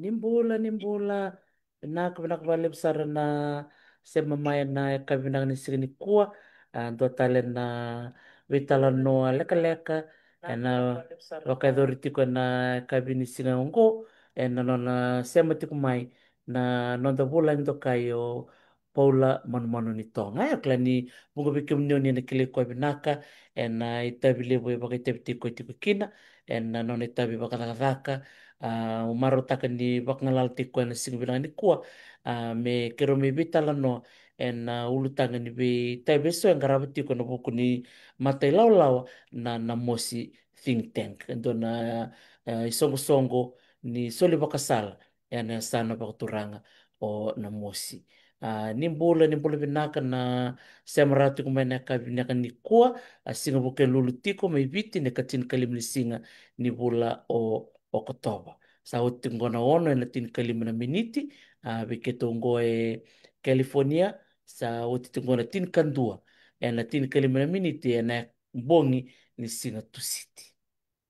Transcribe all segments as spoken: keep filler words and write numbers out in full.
Ni bula, ni bula. Vinaka, vinaka vakalevu sara na sema mai ena yakavi vinaka ni siga nikua. A, dua tale na veitalanoa lekaleka ena vakayacori tiko ena yakavi ni siga oqo, ena nona sema tiko mai na noda vulagi dokai o Paula Manumanu ni Toga. E, au kila ni vuqa vei kemuni oni na kilai koya vinaka ena itavi levu e vakaitavi tiko, tiko kina ena nona itavi vakacakacaka. A, au marautaka ni vakagalalataki koya ena siga vinaka nikua, a, me keirau mai veitalanoa ena ulutaga ni veitavi eso e qarava tiko ena vuku ni matailawalawa na, na Mosi think tank, e dua na, e, isoqosoqo ni soli vakasala ena yasana vakaturaga o Namosi. A, ni bula, ni bula vinaka na sema rawa tiko mai na yakavi vinaka nikua, a, siga Vukelulu tiko mai Viti, na ikatinikalima ni siga ni vula o Okotova. Sa oti tiko qo na ono ena tinikalima na miniti, a, vei keitou qo e California, sa oti tiko qo na tinikadua ena tinikalima na miniti ena bogi ni siga Tusiti.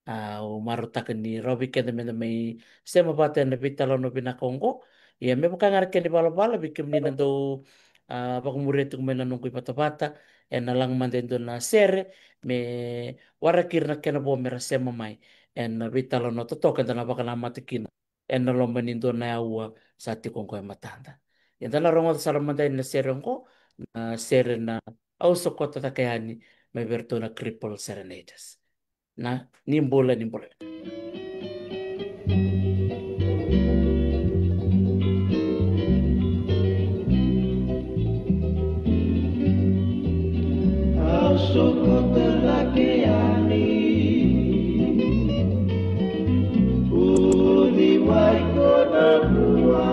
A, au marautaka ni rawa vei keda meda mai sema vata ena veitalanoa vinaka oqo. Ia, me vaka ga na kena ivalavala, vei kemuni na dau, a, vakamuria tiko mai na noqu ivatavata, ena laga mada e dua na sere me waraki ira na kena vo me ra sema mai ena veitalanoa totoka eda na vakanamata kina ena loma ni dua na aua sa tiko oqo e matada. Ia, da na rogoca sara mada yani na sere oqo, na sere na Au Sokota Cake Yani, mai vei iratou na Cripple Serenaders. Na, ni bula, ni bula. Au sokota cake yani, uciwai ko na vua,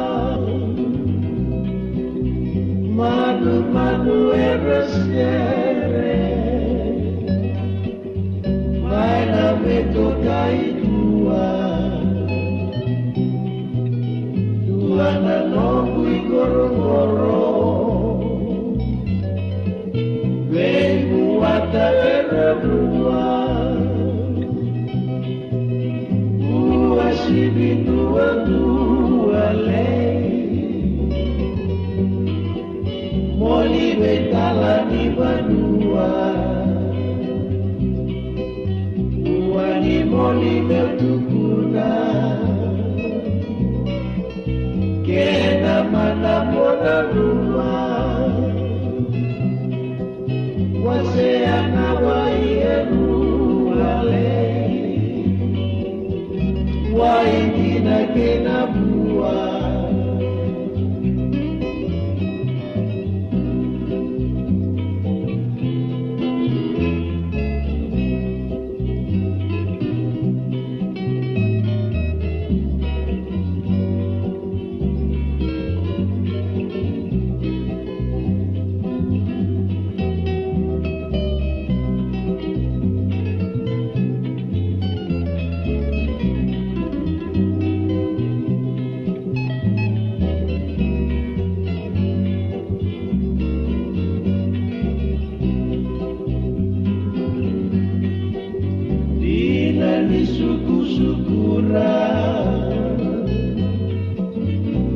manumanu era sere, mai na vetokai dua, dua na noqu iqoroqoro, veivuata era vua, vua sivi duadua lei, moli veitala ni vanua, vua ni moli meu tukuna, kena mana mo na lua, wasea na wai e rua lei, wai dina kei na vua. Dina ni sukusukura,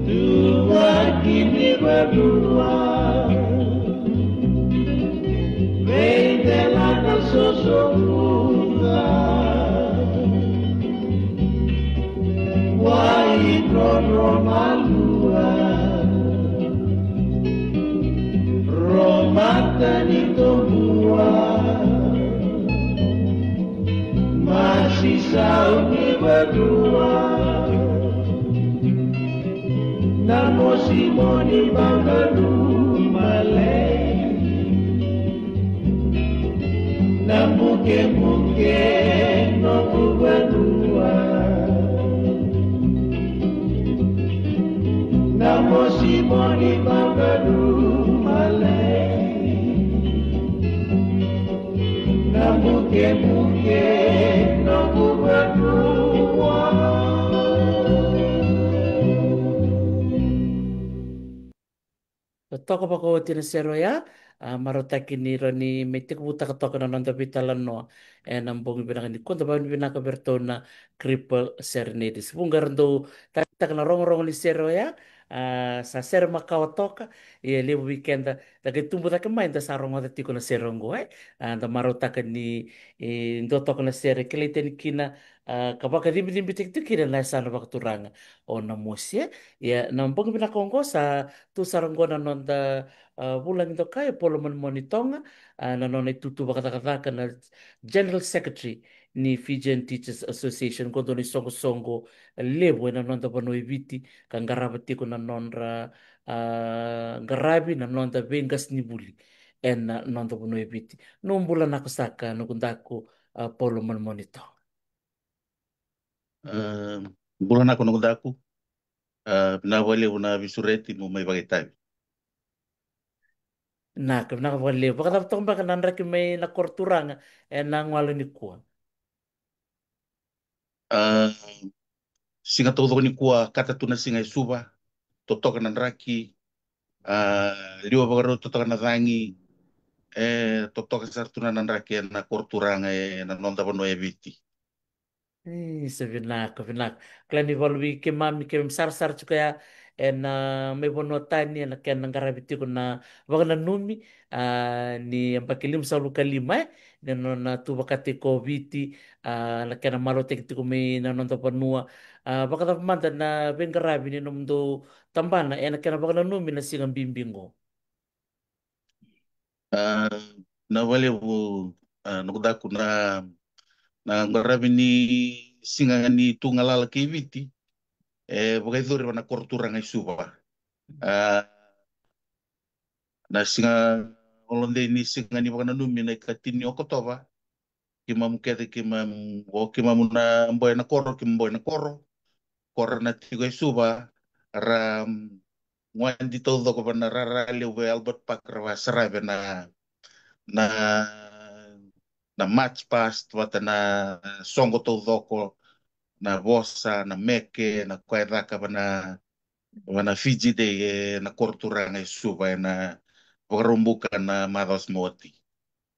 duvaki ni vanua, veidela na sosovuca, wai roro malua, romata ni tobua, masi sau ni vadua, na mosi moni vakalumalei, na bukebuke noqu vanua, na mosi moni vakalumalei, na bukebuke noqu vanua. Totoka vakaoti na sere oya, a, marautaki ni rawa ni me tekivutaka toka na noda veitalanoa ena bogi vinaka nikua. Da vakavinavinaka vei iratou na Cripple Serenaders. Vuqa era dau taleitaka na rogorogo ni sere oya, a, sa sere makawa toka, ia levu vei keda da qai tubu cake mai da sa rogoca tiko na sere oqo, e. A, da marautaka ni, e, dua toka na sere kilai tani kina, a, ka vakacibicibitaki tu kina na yasana vakaturaga o Namosi, e. Ia na bogi vinaka oqo sa tu sara oqo na noda, a, vulagi dokai o Paula Monemonetoga, a, na nona itutu vakacakacaka na General Secretary ni Fijian Teachers Association, qo dua na isoqosoqo levu ena noda vanua e Viti, ka qarava tiko na nodra, a, qaravi na noda veiqasenivuli ena noda vanua e Viti. Nomu bula vinaka saka noqu daku, a, Paula Monemonetoga. A, bula vinaka noqu daku. A, vinaka vakalevu na veisureti, mo mai vakaitavi. Vinaka, vinaka vakalevu. Vakacava toka beka na draki mai na koro turaga ena gauna nikua? A, siga taucoko nikua, kata tu na siga e Suva, totoka na draki, a, liwa vakarau totoka na cagi, e, totoka sara tu na, na draki ena koro turaga ena noda vanua e Viti. Isa, vinaka, vinaka. Kila ni valu vei keimami, keimami sarasara tiko ya ena, a, mai vanua tani, ena kena qaravi tiko na vakananumi, a, ni yabaki limasagavulu ka lima, e, ni nona tu vakataki o Viti, a, na kena marautaki tiko mai na noda vanua. A, vakacava mada na veiqaravi ni nomudou tabana ena kena vakananumi na siga bibi qo? A, vinaka vakalevu, a, noqu daku, na, na qaravi ni siga ni tu galala kei Viti e vakayacori vua na koro turaga e Suva. A, na siga, holiday ni siga ni vakananumi na ikatini o Okotova, keimamu kece, keimamu, o keimamu na boy na koro, keimamu boy na koro, koro na tiko e Suva, ra, mm, guadi taucoko vua na rara levu e Albert Park, ra vasaravi na, na, na march past vata na soqo taucoko, na vosa, na meke, na koya e caka vua na, vua na Fiji Day ena koro turaga e Suva ena Vakaraubuka na macawa sa mai oti.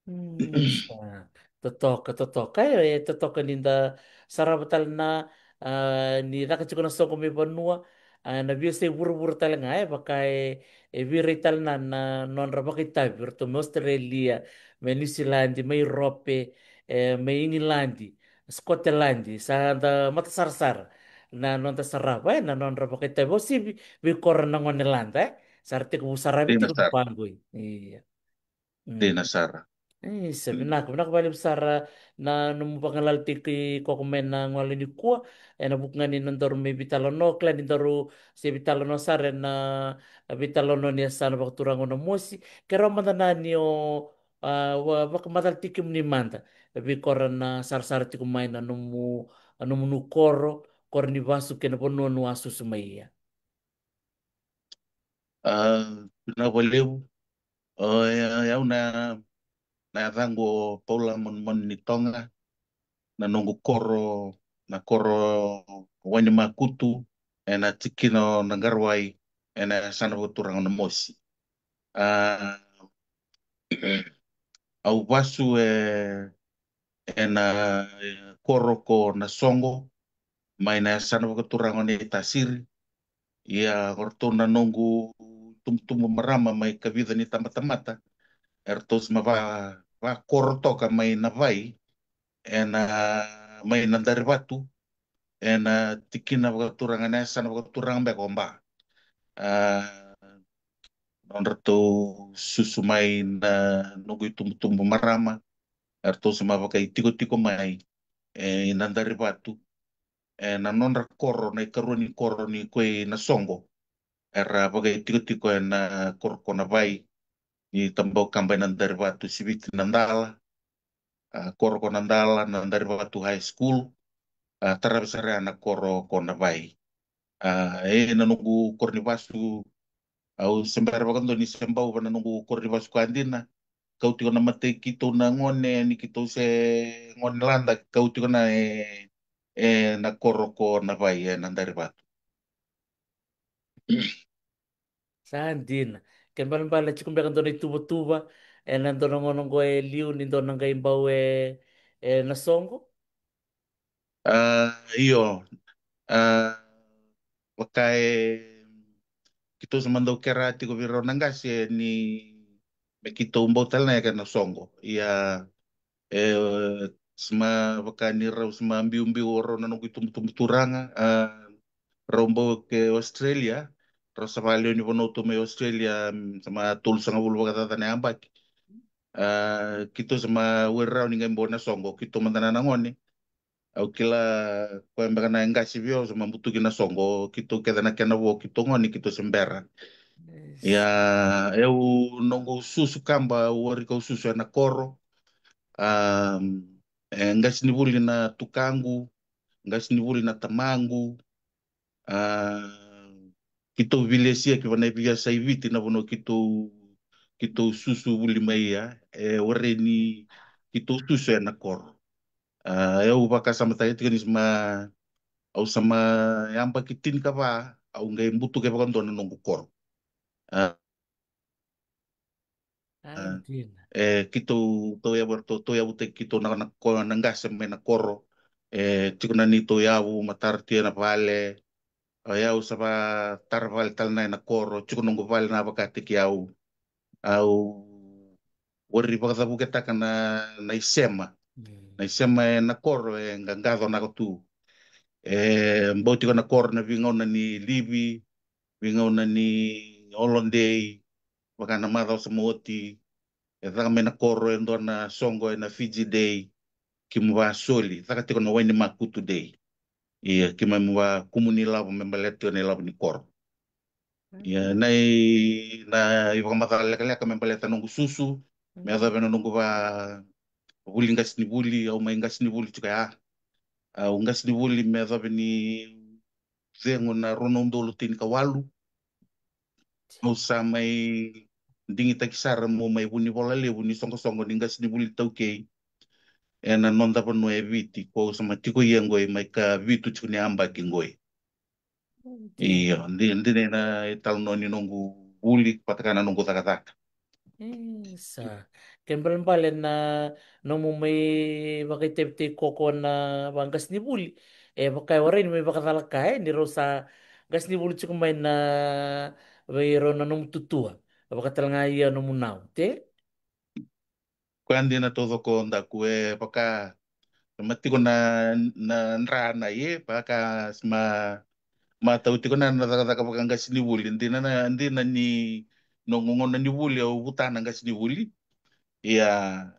Mm, sa totoka, totoka. E, e totoka ni da sarava tale na, a, ni caka tiko na soqo mai vanua, a, na veiyasai vuravura tale ga, e, vaka e, e veirai tale na, na nodra vakaitavi, ratou mai Australia, mai Niusiladi, mai Europe, e, mai Igiladi, Scotland, sa da mata sarasara na noda sarava, e, na nodra vakaitavi. Uasivi vei koro na gone lada, e, sa ra tekivu saravi tiko na vaqo. Ia. Mm. Dina sara. Isa, mm, vinaka, vinaka vakalevu sara na nomu vagalalataki koya mai na gauna nikua. Ena vuku ga ni nodaru mai veitalanoa, kila ni daru se veitalanoa sara ena veitalanoa ni yasana vakaturaga o Namosi. Kerea mada na ni o, a, va-, vakamacalataki kemuni mada vei koro na sarasara tiko mai na nomu, a, nomuni koro, koro ni vasu kei na vanua ni a susu mai. Ia. A, vinaka vakalevu. O, e, e, au na, na yacaqu o Paula Monemonetoga, na noqu koro, na koro Wainimakutu, ena tikina o Naqarawai, ena yasana vakaturaga o Namosi. A, au vasu e, ena, e, koro ko Nasoqo, mai na yasana vakaturaga o Naitasiri. Ia o ratou na noqu tubutubu marama mai Kavica ni Tabatamata, eratou se mai va, vakoro toka mai Navai, ena, mai Nadarivatu, ena tikina vakaturaga, na yasana vakaturaga beka o Ba. A, nodratou susu mai na noqu itubutubu marama, eratou se mai vakaitikotiko mai, e, i Nadarivatu, e, na nodra koro, na ikarua ni koro ni ko i Nasoqo, era vakaitikotiko ena koro ko Navai, ni Tabau Kaba i Nadarivatu, siviti Nadala, a, koro ko Nadala, Nadarivatu High School, a, tarava sara ya na koro ko Navai. A, e, na noqu koro ni vasu, au se bera vakadua ni se bau va na noqu koro ni vasu ka dina. Kau tiko na matai keitou na gone, ni keitou se gone lada, kau tiko na, e, e, na koro ko Navai, e, Nadarivatu. Sa dina. Ke balebale tiko beka dua na ituvatuva ena dua na gauna oqo e liu ni dua na qai bau e, e na soqo. Ah, io. Ah, vaka e kitou sa ma dau kera tiko vei rau na qase ni me kitou bau tale na yake na soqo. Ia e sema vaka ni rau sema biubiu o rau na noqu itubutubu turaga, ah, rau bau ke Australia, rau sa valewe ni vanua tu mai Australia, mm, sema tolusagavulu vakacaca na yabaki. Ah, kitou sema weri rau ni qai bau na soqo, kitou mada na na gone. Au kila koya beka na qase vei au sa ma butuki na soqo, kitou kece na kena vo, kitou gone, kitou se bera. Ia, eu noqu susu kaba, au wari kau susu ena koro. Ah, e qasenivuli na tukaqu, qasenivuli na tamaqu. Ah, kitou vilesia ki vanai via sai Viti na vanua kitou, kitou susu vuli mai ia, e wari ni kitou susu ena koro. Ah, eu vakasamataka tiko ni sema, au sema yabaki tinikava, au qai butuke vakadua na noqu koro. Ah, Ah, dina. E kitou, tou yavu, tou, tou yavutaki kitou na, na ko-, na qase mai na koro. E tiko na neitou yavu, ma tara tu ena vale. O yau sa va tara vale tale na ena koro, tiko noqu vale na vakataki au. Au wari vakacavuketaka na, na isema. Na isema ena koro e qaqaco naka tu. E bau tiko na koro na veigauna ni livi, veigauna ni holiday, vaka na macawa sa oti. E caka mai na koro e dua na soqo ena Fiji Day, keimami va soli, caka tiko na Wainimakutu Day. Ia, keimami va kumuni lavo me baleta tiko na ilavo ni koro. Ia, na i, na ivakamacala lekaleka me baleta noqu susu, me yacova na noqu va vuli qasenivuli, au mai qasenivuli tiko ya. Au qasenivuli me yacova ni cegu na rua na udolu tinikawalu. Au sa mai digitaki sara meu mai vunivola levu ni soqosoqo ni qasenivuli taukei ena noda vanua e Viti, ko au sa ma tiko ia qoi mai ka vitu tiko ni yabaki qoi. Io, di-, dina na italanoa ni noqu vuli vata kei na noqu cakacaka. Isa. Ke balebale na nomu mai vakaitavitaki koya na vaqasenivuli. E vaka e warai ni mai vakacalaka e, ni rau sa qasenivuli tiko mai na vei rau na nomu tutua. Vakatalega ia nomu nau, te? Koya dina taucoko daku e vaka, ma tiko na, na dra na ie, vaka sema, ma tau tiko na, na cakacaka vakaqasenivuli, dina na, dina ni noqu gauna ni vuli, au vuta na qasenivuli. Ia,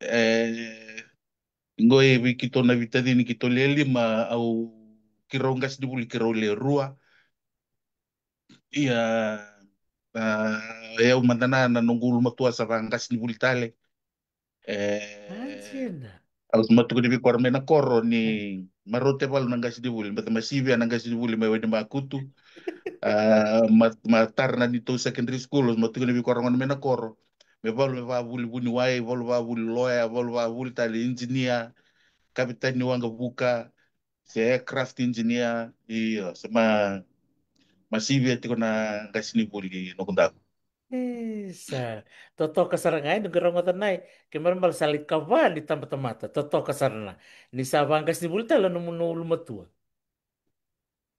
e, qoi vei kitou na veitacini kitou le lima, au keirau qasenivuli keirau le rua. Ia, a, e au mada na, na noqu ulumatua sa vaqasenivuli tale. E, au sa ma tukuni vei koro mai na koro ni ma rauta e valu na qasenivuli, baleta ma sivia na qasenivuli mai Wainimakutu. A, ma, ma tara na neitou secondary school, au sa ma tukuni vei koro gona mai na koro. Me valu me vavuli vuniwai, valu vavuli loya, valu vavuli tale engineer, kapitani ni waqavuka, se aircraft engineer, io, se ma, ma sivia tiko na qasenivuli noqu daku. Isa, totoka sara ga e, ni qai rogoca na e, ke marabala sa lai kava ni tabatamata, totoka sara na. Ni sa vaqasenivuli tale nomu ulumatua.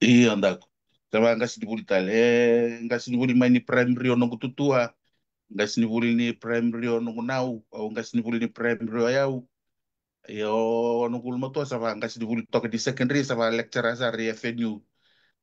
Io, daku. Sa vaqasenivuli tale. E, qasenivuli mai ni primary o noqu tutua. Qasenivuli ni primary o noqu nau. Au qasenivuli ni primary o yau. Io, o noqu ulumatua sa vaqasenivuli toka ni secondary, sa va lecturer sara i F N U.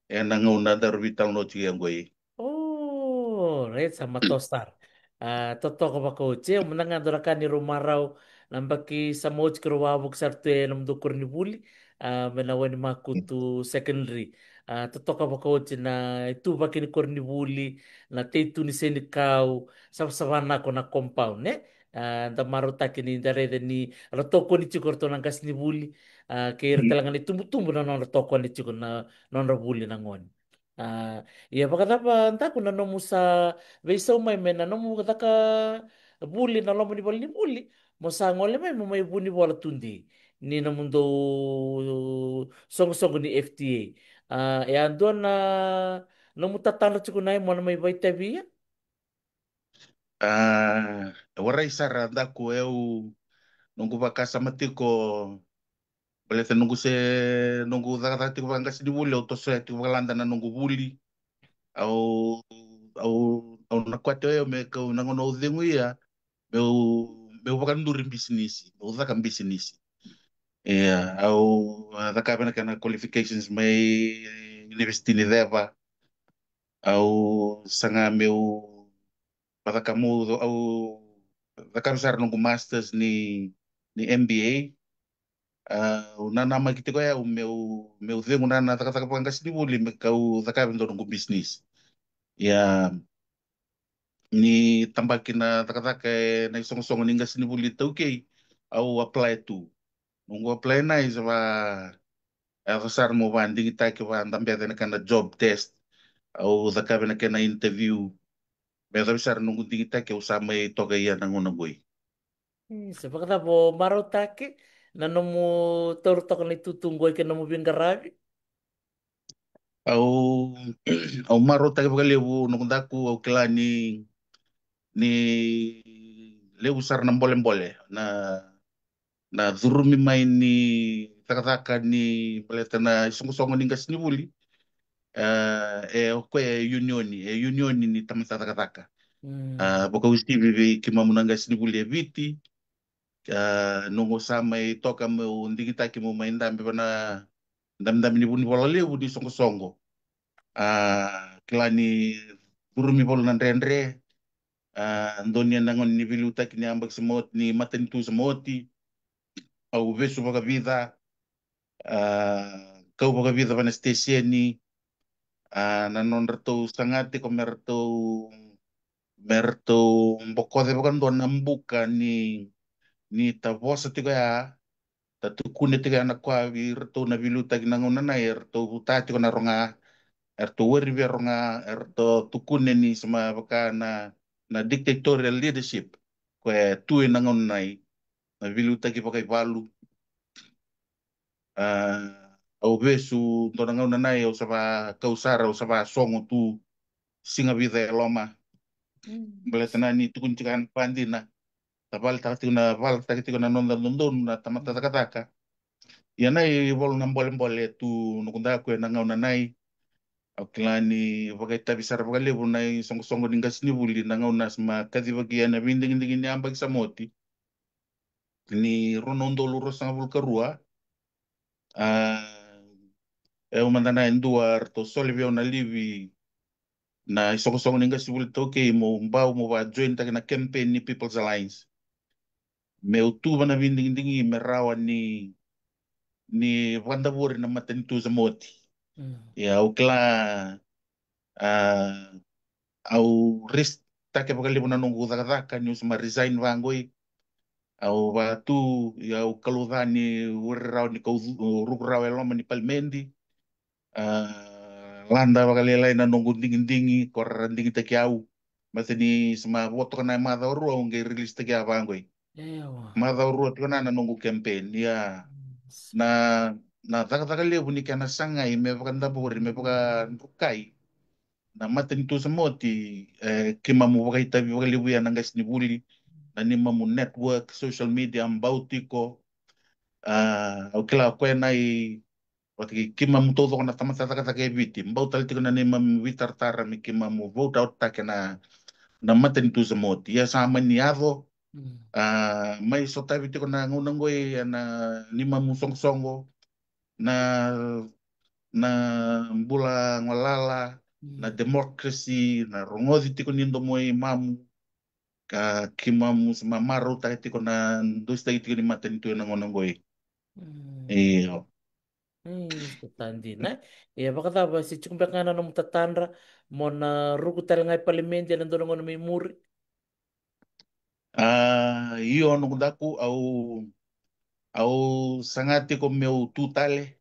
Ena gauna daru veitalanoa tiko qoi. O, right, sa mato sara. A, totoka vakaoti, e, mada ga dua na ka ni rau marau, na baki sa ma oti keirau vakavuki sara tu e nomudou koronivuli, a, mai na Wainimakutu Secondary. A, totoka vakaoti na ituvaki ni koronivuli, na tei tu ni senikau, savasava nako na compound, ne? A, da marautaki ni da raica ni ra tokoni tiko ratou na qasenivuli, a, kei ira tale ga na itubutubu na nodra tokoni tiko na nodra vuli na gone. A, ia vakacava daku na nomu sa veisau mai me na nomu caka vuli na loma ni valenivuli, mo sa gole mai mo mai vunivola tudei ni nomudou soqosoqo ni F T A. A, e a dua na nomu tatadra tiko na e mo na mai vakaitavi ia? A, e warai sara, daku, eu noqu vakasama tiko, baleta noqu se, noqu cakacaka tiko vakaqasenivuli, au tosoya tiko vakalada na noqu vuli. Au, au, au na kwate o yau me kau na gauna au cegu ia, meu, meu vakaduri bisinisi, meu caka bisinisi. Ia, au, a, cakava na kena qualifications mai University ni Ceva. Au saga meu vacaka meu, au cakava sara noqu masters ni, ni M B A. A, au nanamaki tiko yau meu, meu cegu na, na cakacaka vakaqasenivuli me kau cakava e dua noqu business. Ia, ni tabaki na cakacaka e na isoqosoqo ni qasenivuli iTaukei, au apply tu. Noqu apply na isa va, e yaco sara mo va digitaki va dabeca na kena job test. Au cakava na kena interview. Me yaco sara noqu digitaki, au sa mai toka ia na gauna qoi. Mm, se vakacava o marautaki na nomu taura toka na itutu qoi kei na nomu veiqaravi? Au, au marautaki vakalevu, noqu daku, au kila ni, ni levu sara na bolebole na, na curumi mai ni cakacaka ni baleta na isoqosoqo ni qasenivuli. A, e o koya e unioni, e unioni ni tamata cakacaka. Mm. A, vakausivi vei keimamu na qasenivuli e Viti. A, noqu sa mai toka meu digitaki meu mai dabe va na dabedabe ni vunivola levu ni soqosoqo. A, kila ni curumi valu na dredre. A, donu na gauna ni veiliutaki ni yabaki sa mai oti, ni matanitu sa mai oti. Au vesu vakavica, a, kau vakavica va na siteseni. A, na nodratou saga tiko me ratou, me ratou bokoce vakadua na buka ni, ni ta vosa tiko ya, ta tukuna tiko ya na koya vei iratou na veiliutaki na gauna nai, eratou vuta tiko na roga, eratou wari vei roga, eratou tukuna ni sa mai vaka na, na dictatorial leadership koya e tu ena gauna nai, na veiliutaki vakaivalu. A, au vesu dua na gauna nai, au sa va kau sara, au sa va sogo tu siga vica e loma. Mm. Baleta na ni tukuni tiko na padina, tavaletaka tiko na, valetaka tiko na noda dodonu na tamata cakacaka. Ia na ivalu na bolebole tu, noqu daku, ena gauna nai. Au kila ni vakaitavi sara vakalevu na isoqosoqo ni qasenivuli na gauna sa mai kacivaki ena veidigidigi ni yabaki sa mai oti ni rua na udolu ruasagavulu ka rua. A, e au mada na e dua ratou soli vei au na livi na isoqosoqo ni qasenivuli iTaukei, mo bau mo va join taki na campaign ni People's Alliance. Meu tu va na veidigidigi me rawa ni, ni vakadavori na matanitu sa mai oti. Mm. Ia au kila, a, au risk take vakalevu na noqu cakacaka niu sa mai resign vaqoi. Au va tu, ia au kalouca ni wiri rawa ni kau ruku rawa e loma ni palimedi. A, lada vakalailai na noqu digidigi, ko ra digitaki au. Baleta ni sa mai vo toka na macawa rua au qai release taki a vaqoi. Ewa. Macawa rua tiko na, na noqu campaign. Ia, mm, na, na cakacaka levu ni kena sagai me vakadavori, me vakadrukai na matanitu sa mai oti, e, keimamu vakaitavi vakalevu ia na qasenivuli, na neimamu network, social media, bau tiko. A, au kila o koya na i, oti keimamu taucoko na tamata cakacaka e Viti, bau tale tiko na neimamu veitaratara me keimamu vote out take na, na matanitu sa mai oti. Ia sa mani yaco, mm, a, mai sotavi tiko na gauna qoi ena neimamu soqosoqo, na, na bula galala, mm, na democracy, na rogoci tiko ni domo i mamu, ka keimamu sa mai marautaka tiko na dositaki tiko ni matanitu ena gauna qoi. Mm. Io. Mm, sa tadina. Ia vakacava, se tiko beka ga na nomu tatadra mo na ruku tale ga i palimedi ena dua na gauna mai muri? A, io, noqu daku, au, au saga tiko meu tu tale.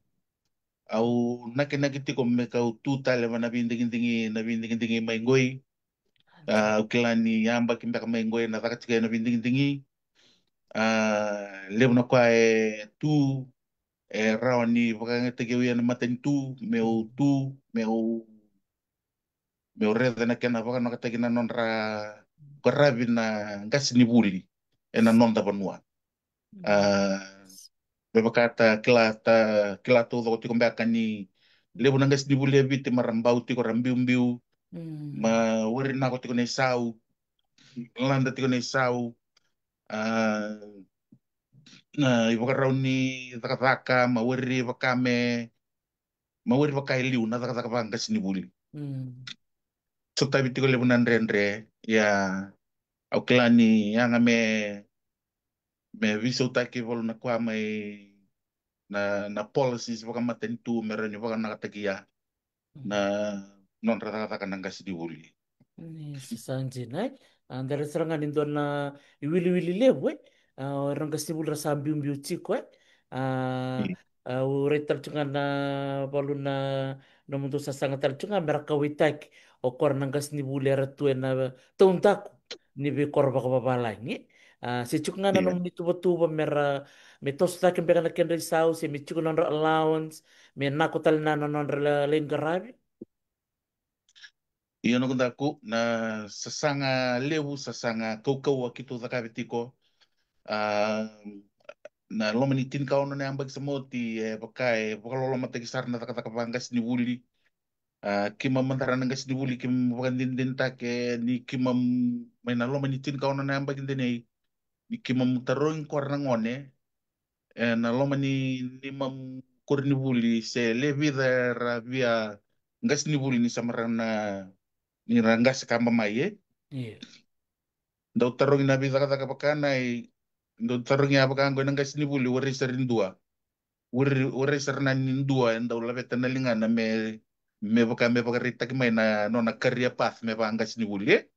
Au nakinaki tiko me kau tu tale va na veidigidigi, na veidigidigi mai qoi. A, au kila ni yabaki beka mai qoi na caka tiko na veidigidigi. A, levu na koya e tu, e rawa ni vakayagataki au ia na matanitu, meu tu, meu, meu raica na kena vakanakataki na nodra, qaravi na qasenivuli ena noda vanua. A, me vaka ta kila, ta kila taucoko tiko beka ni levu na qasenivuli e Viti mara bau tiko ra biubiu, ma weri nako tiko na isau, lada tiko na isau. A, na ivakarau ni cakacaka, ma weri vaka me, ma weri vaka e liu na cakacaka vaqasenivuli. Sotavi tiko levu na dredre, ia au kila ni yaga me, me veisautaki valu na koya mai na, na policies vakamatanitu me rawa ni vakanakataki ya na nodra cakacaka na qasenivuli. Ni sa, sa dina, e? A, da raica sara ga ni dua na iwiliwili levu, e? A, o ira na qasenivuli ra sa biubiu tiko, e? A, au raica tale tiko ga na valu na nomudou sasaga tale tiko ga me ra kauwaitaki o koya na qasenivuli era tu ena taudaku ni veikoro vakavavalagi, e? A, se tiko ga na nomuni tuvatuva me ra, me toso cake beka na kedra isau, se me tiko na nodra allowance, me nako tale na, na nodra la-, laini qaravi? Io, noqu daku, na sasaga levu, sasaga kaukauwa keitou cakava tiko. A, na loma ni tinikaono na yabaki sa mai oti, e vaka e vakalolomataki sara na cakacaka vaqasenivuli. A, keimami mada ra na qasenivuli, keimami vakadinadinataka ni keimami mai na loma ni tinikaono na yabaki denei, ni keimami tarogi koya na gone ena loma ni, ni neimami koronivuli se le vica era via qasenivuli ni sa mara na, ni ra qase kaba mai, e? Dau tarogi na veicakacaka vaka na i, dau tarogi a vaka qo na qasenivuli, warai sara ni dua. Warai, warai sara na ni dua e dau laveta na ligana me, me vaka, me vakaraitaki mai na nona career path me vaqasenivuli, e?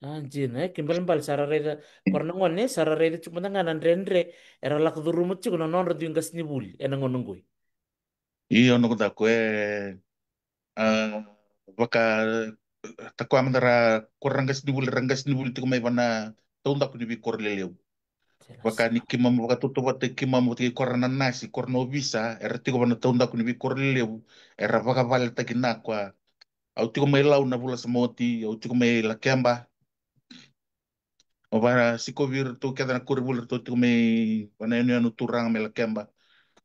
A, dina, e, kena ibalebale sa ra raica, koya na gone, sa ra raica tiko mada ga na dredre era lako curuma tiko na nodra dui qasenivuli ena gauna qoi. Io, noqu daku, e, a, vaka, e, ta koya mada ra, koya ra qasenivuli, ra qasenivuli tiko mai vana taudaku ni veikoro lelevu. Vaka ni keimami vakatautauvata, keimami vata kei koya na nasi, koya na ovisa, era tiko vana taudaku ni veikoro lelevu, era vakavaletaki na koya. Au tiko mai Lau na vula sa mai oti, au tiko mai Lakeba. Au vakasikovi iratou kece na koronivuli, iratou tiko mai vana yanuyanu turaga mai Lakeba.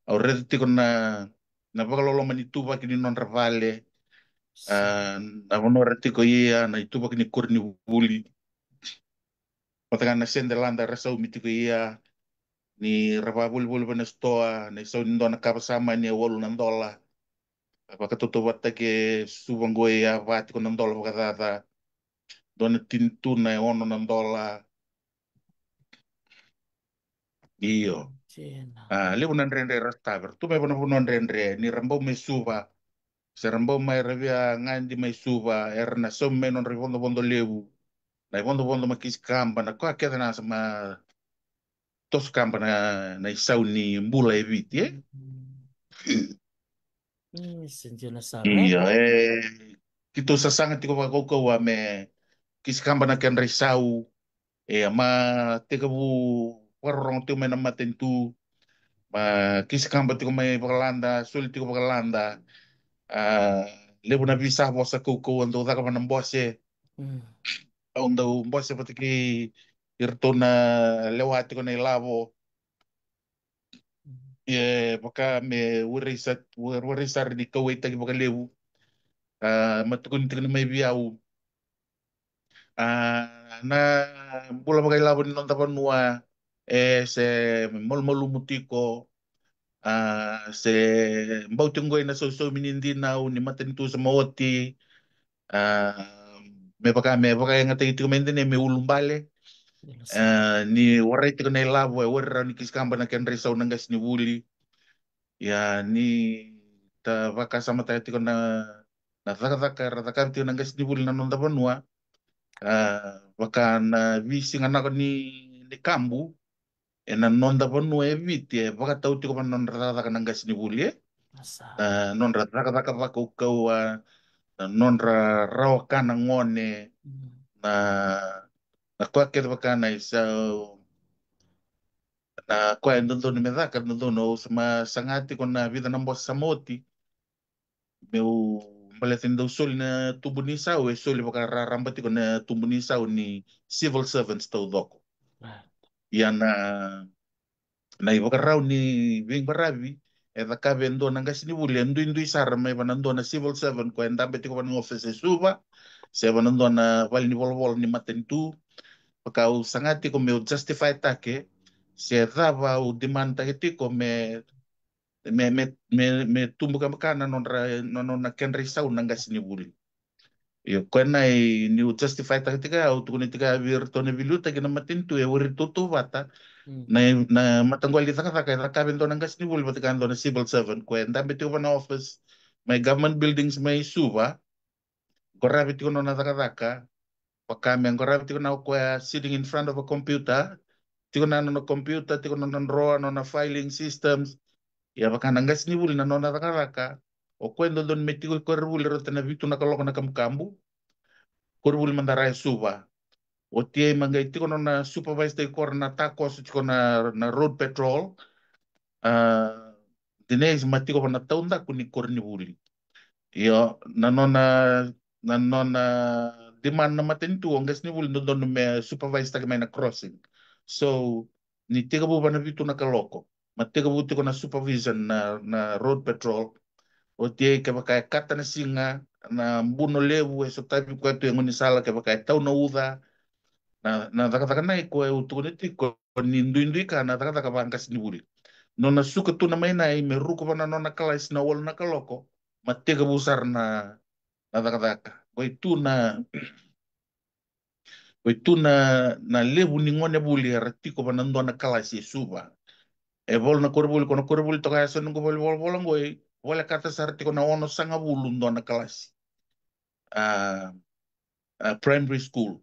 Au raica tiko na, na vakaloloma ni tuvaki ni nodra vale. A, na vanua ra tiko ia, na ituvaki ni koronivuli. Vata ga na sede lada ra saumi tiko ia, ni ra vavolivoli vei na sitoa, na isau ni dua na kava samani e walu na dola. Vakatautauvata ke Suva qo e va tiko na dola vakacaca. Dua na tini tuna e ono na dola. Io. A, levu na dredre ra sotava. Ra tu mai vanavanua dredre, ni ra bau mai Suva. Se ra bau mai ra via gadi mai Suva, era na saumi mai nodra ivodovodo levu. Na ivodovodo ma kisi kaba, na koya kece na sa ma toso kaba na, na isau ni bula e Viti, e? Io, e, keitou sasaga tiko vakaukauwa me kisi kaba na kedra isau, e, ma tekivu vakarorogo tiko mai na matanitu, ma kisi kaba tiko mai vakalada, soli tiko vakalada. A, levu na veisavosa kaukauwa dau caka vana bose. Au dau bose vata kei iratou na lewa tiko na ilavo. E vaka me warai sa, warai sara ni kauwaitaki vakalevu. A, ma tukuni tiko ni mai vei au. A, na bula vakailavo ni noda vanua, e, se malumalumu tiko. A, se bau tiko qoi na sausaumi ni dinau ni matanitu sa mai oti. A, me vaka, me vakayagataki tiko mai dina me ulubale. A, ni warai tiko na ilavo, e warai rawa ni kisi kaba na kedra isau na qasenivuli. Ia, ni ta vakasamataka tiko na, na cakacaka era cakava tiko na qasenivuli na noda vanua. A, vaka na veisiga nako ni, ni kabu, ena noda vanua e Viti, e vakatau tiko vana nodra cakacaka na qasenivuli, e? Na nodra cakacaka vakaukauwa, na nodra rawa ka na gone, na, na koya kece vaka na isau, na koya e dodonu me caka, dodonu. Au sa ma saga tiko na vica na bose sa mai oti, meu baleta ni dau soli na tubu ni sau, e soli vakararaba tiko na tubu ni sau ni civil servants taucoko. Ia na, na ivakarau ni veiqaravi e cakava e dua na qasenivuli e duidui sara mai vei na dua na civil servant ko e dabe tiko vei na office e Suva, se vei na dua na vale ni volavola ni matanitu, vaka au saga tiko meu justify take se cava au demand take tiko me me, me, me, me tubu ka baka na nodra, na nona kedra isau na qasenivuli. Io, koya na i niu justify taka tiko ya, au tukuna tiko ya vei iratou na veiliutaki na matanitu e warai tautauvata na, na mataqali cakacaka e cakava e dua na qasenivuli vata kei dua na civil servant ko e dabe tiko vei na office mai government buildings mai Suva, qaravi tiko nona cakacaka, vaka me qaravi tiko na o koya sitting in front of a computer, tiko na nona computer, tiko na nona drawer, nona filing systems. Ia vaka na qasenivuli na nona cakacaka, o koya dodonu me tiko i koronivuli rauta na vitu na kaloko na kabukabu, koronivuli mada ra e Suva. Oti ai ma qai tiko nona supervisor i koro na takoso tiko na, na road patrol. A, Denise ma tiko vei na taudaku ni koronivuli. Io, na nona, na nona demand na matanitu o qasenivuli dodonu me supervise taki mai na crossing. So, ni tekivu vei na vitu na kaloko, ma tekivu tiko na supervision na, na road patrol. Oti ai kevaka e kata na siga, na buno levu e sotavi koya tu e gaunisala, kevaka e tau na uca, na, na cakacaka na i koya au tukuna tiko ni duidui ka na cakacaka vaqasenivuli. Nona suka tu na mai na i me ruku vei na nona kalasi na walu na kaloko, ma tekivu sara na, na cakacaka. Koi tu na, koi tu na, na levu ni gonevuli era tiko vei na dua na kalasi e Suva. E volo na koronivuli, ko na koronivuli toka ya sa noqu vale volavola qoi, volekata sara tiko na ono sagavulu dua na kalasi. A, a, primary school.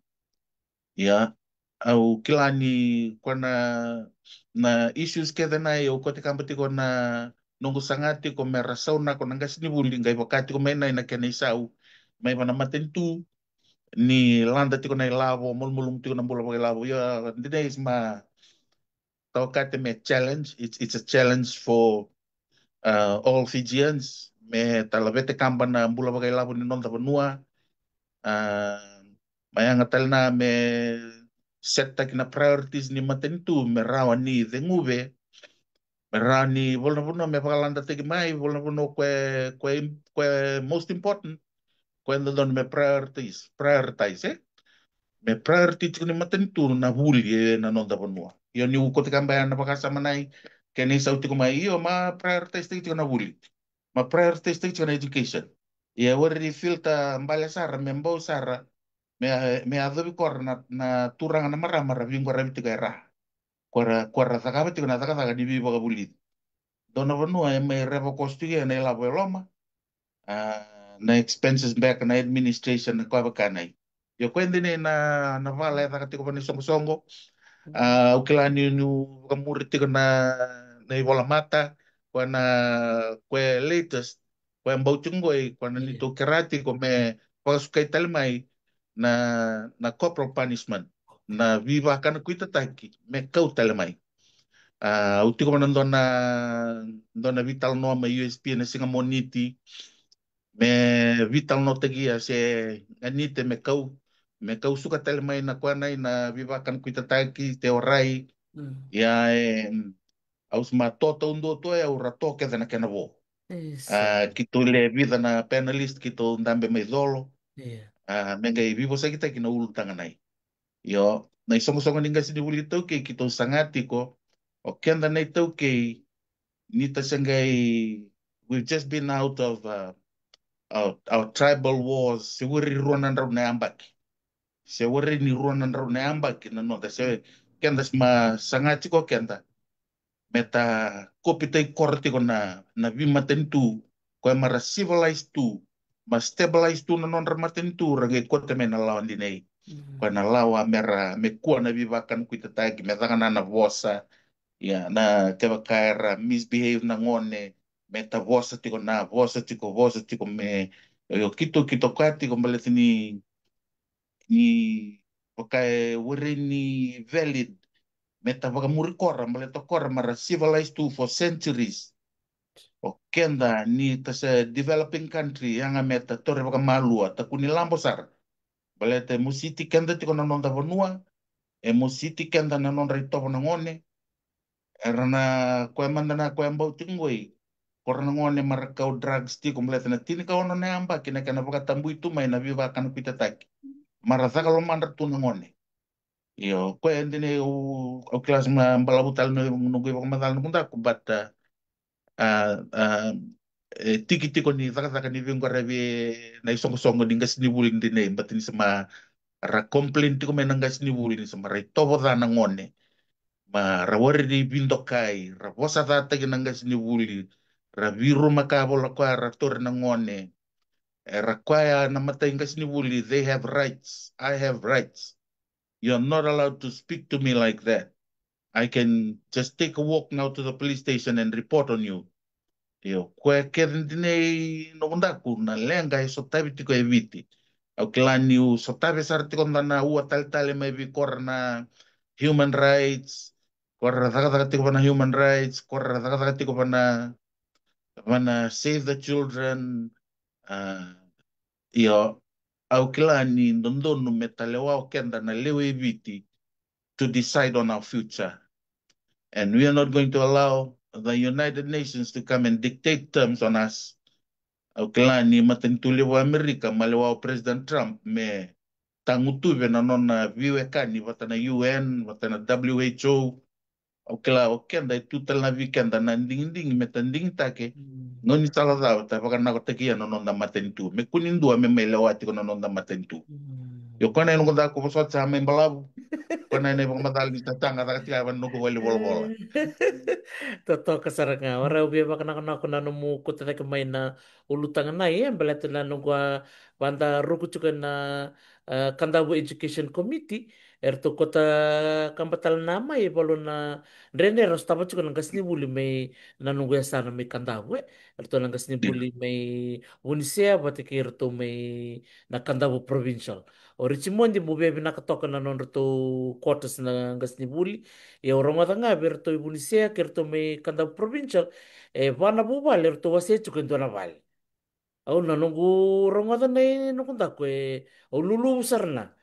Ia, au kila ni ko na, na issues kece na i au kote kaba tiko na noqu saga tiko me ra sau na ko na qasenivuli qai vaka tiko mai na i na kena isau mai vei na matanitu ni lada tiko na ilavo, malumalumu tiko na bula vakailavo. Ia, Denise ma taukate me challenge, it's, it's a challenge for, uh, all Fijians. Me talavete kaba na bula vakailavo ni noda vanua. Uh, ma yaga tale na me set taki na priorities ni matanitu me rawa ni ceguve, me rawa ni vei na vanua me vakaladataki mai, vei na vanua ko e, ko e, ko e most important, ko e dodonu me prioritize, prioritize, e? Me priority tiko ni matanitu na vuli e na noda vanua. Io, niu kote kaba ya na vakasama na i kena isau tiko mai, io, ma prioritize tiko na vuli. Ma prioritize tiko na education. Ia warai ni filter bale sara, me bau sara, me, me yacovi kora na, na turaga na marama ra veiqaravi tiko e ra. Ko ra, ko ra cakava tiko na cakacaka ni veivakavulici. Dua na vanua e mai reva koso tiko na ilavo e loma. A, na expenses back na administration na koya vaka na i. Io, koya dina na, na vala e caka tiko vei na isoqosoqo. A, au kila ni, niu vakamuri tiko na, na ivolamata, koya na, koya latest, koya bau tiko qoi, koya na neitou kera tiko me vakasukai tale mai na, na corporal punishment, na veivakanakuitataki me kau tale mai. A, au tiko vei na dua na, dua na veitalanoa mai U S P na siga Moniti, me veitalanoataki ia se ganite me kau, me kau suka tale mai na koya na i na veivakanakuitataki, te orai. Ia, e, au se ma to taudua tu e au ra to kece na kena vo. A, keitou le vica na panelist keitou dabe mai colo. A, me qai veivosakitaki na ulutaga na i. Io, na isoqosoqo ni qasenivuli iTaukei keitou saga tiko, o keda na iTaukei, ni ta se qai, we've just been out of, uh, our, our tribal wars, se warai rua na drau na yabaki. Se warai ni rua na drau na yabaki na noda, se keda se ma saga tiko keda me ta kopitai kora tiko na, na veimatanitu, koya mara civilized tu, ma stabilized tu na nodra matanitu, ra qai kote mai na lawa dinei. Koya na lawa mera, me kua na veivakanakuitataki, me caka na, na vosa, ia, na kevaka era misbehave na gone, me ta vosa tiko na, vosa tiko, vosa tiko me, io, keitou, keitou kaya tiko baleta ni ni vaka e warai ni valid, me ta vakamuri kora, baleta kora mara civilized tu for centuries. O, keda ni ta se developing country, yaga me ta tore vakamalua, ta kua ni labo sara. Baleta e mositi keda tiko na noda vanua, e mositi keda na nodra itovo na gone. Era na koya mada na koya bau tiko qoi, ko ra na gone ma ra kau drugs tiko, baleta na tinikaono na yabaki na kena vakatabui tu mai na veivakanakuitataki. Ma ra caka lomadra tu na gone. Io, koya e dina, au, au kila sa ma balavu tale na noqu ivakamacala, noqu daku, but, uh, uh, uh, e tiki tiko ni cakacaka ni veiqaravi na isoqosoqo ni qasenivuli dinei, but ni sa ma ra complain tiko mai na qasenivuli ni sa ma ra itovo ca na gone. Ma ra warai ni vidokai, ra vosa cataki na qasenivuli, ra viruma ka vola koya ra tore na gone. E ra koya na matai qasenivuli, they have rights, I have rights. You're not allowed to speak to me like that. I can just take a walk now to the police station and report on you. Io, koya kece dinei, noqu daku, na leqa e sotavi tiko e Viti. Au kila niu sotavi sara tiko da na ua talitali mai vei kora na human rights, kora cakacaka tiko vana human rights, kora cakacaka tiko vana, vana Save the Children. Uh, io, au kila ni dodonu me ta lewa o keda na lewe i Viti to decide on our future. And we are not going to allow the United Nations to come and dictate terms on us. Au kila ni matanitu levu o Amerika, ma lewa o President Trump me tagutuve na nona viwekani vata na U N, vata na W H O. Au kila o keda e tu tale na vei keda na digidigi me ta digitake. Gaunisala cava ta vakanakotaki ia na noda matanitu, me kua ni dua me mai lewa tiko na noda matanitu. Io, koya na noqu daku, vosota sa mai balavu. Koya na ivakamacala ni tataga caka tiko vana noqu vale volavola. Totoka sara ga, o rau via vakanakonako na nomu kota cake mai na ulutaga na, e baleta na noqu a vada ruku tiko na, uh, Kadavu Education Committee, eratou kota kaba tale na mai e valu na dredre era sotava tiko na qasenivuli mai na noqu yasana mai Kadavu, e. Eratou na qasenivuli mai Vunisea vata kei iratou mai na Kadavu Provincial. O Richmond, mo via vinaka toka na nodratou quarters na qasenivuli. Ia au rogoca ga vei iratou i Vunisea kei iratou mai Kadavu Provincial, e va na vuvale eratou wasea tiko e dua na vale. Au na noqu rogoca na i noqu daku, e, au luluvu sara na.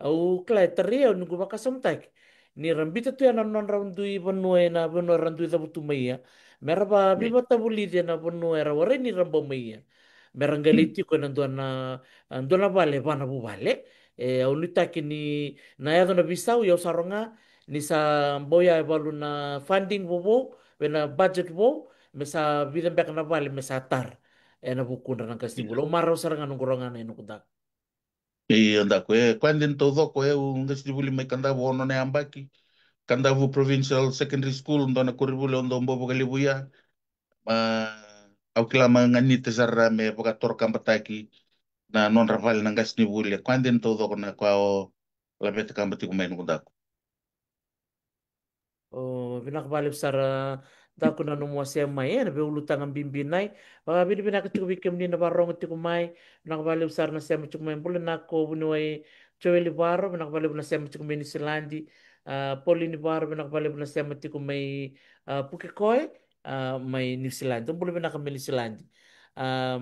Au kila e tarai au noqu vakasamataki ni ra bita tu ya na nodrau dui vanua ena vanua era dui cavutu mai ia, me ra va veivatavulici ena vanua era warai ni ra bau mai ia, me ra qai lai tiko ena dua na, a, dua na vale va na vuvale. E, au nuitaki ni na yaco na veisau, ia au sa rogoca ni sa bau ya e valu na funding vovou, vei na budget vou, me sa vica beka na vale me sa tara ena vukudra na qasenivuli. Au marau sara ga noqu rogoca na i noqu daku. Io, daku, e koya dina taucoko, e, au qasenivuli mai Kadavu ono na yabaki. Kadavu Provincial Secondary School, dua na koronivuli au dau bau vakalevu ia. Ma au kila ma ganita sara me vakatorokapataki na nodra vale na qasenivuli. E koya dina taucoko na koya au laveta kaba tiko mai, noqu daku. O, vinaka vakalevu sara, daku, na nomu wasea mai ena veiulutaga bibi na i. Vakavinavinaka tiko vei kemuni na varogo tiko mai. Vinaka vakalevu sara na sema tiko mai. Bula na ko vuniwai Joeli Varo, vinaka vakalevu na sema tiko mai Niusiladi. A, Paulini Varo, vinaka vakalevu na sema tiko mai, a, Pukekohe, a, mai Niusiladi. Bula vinaka mai Niusiladi. A,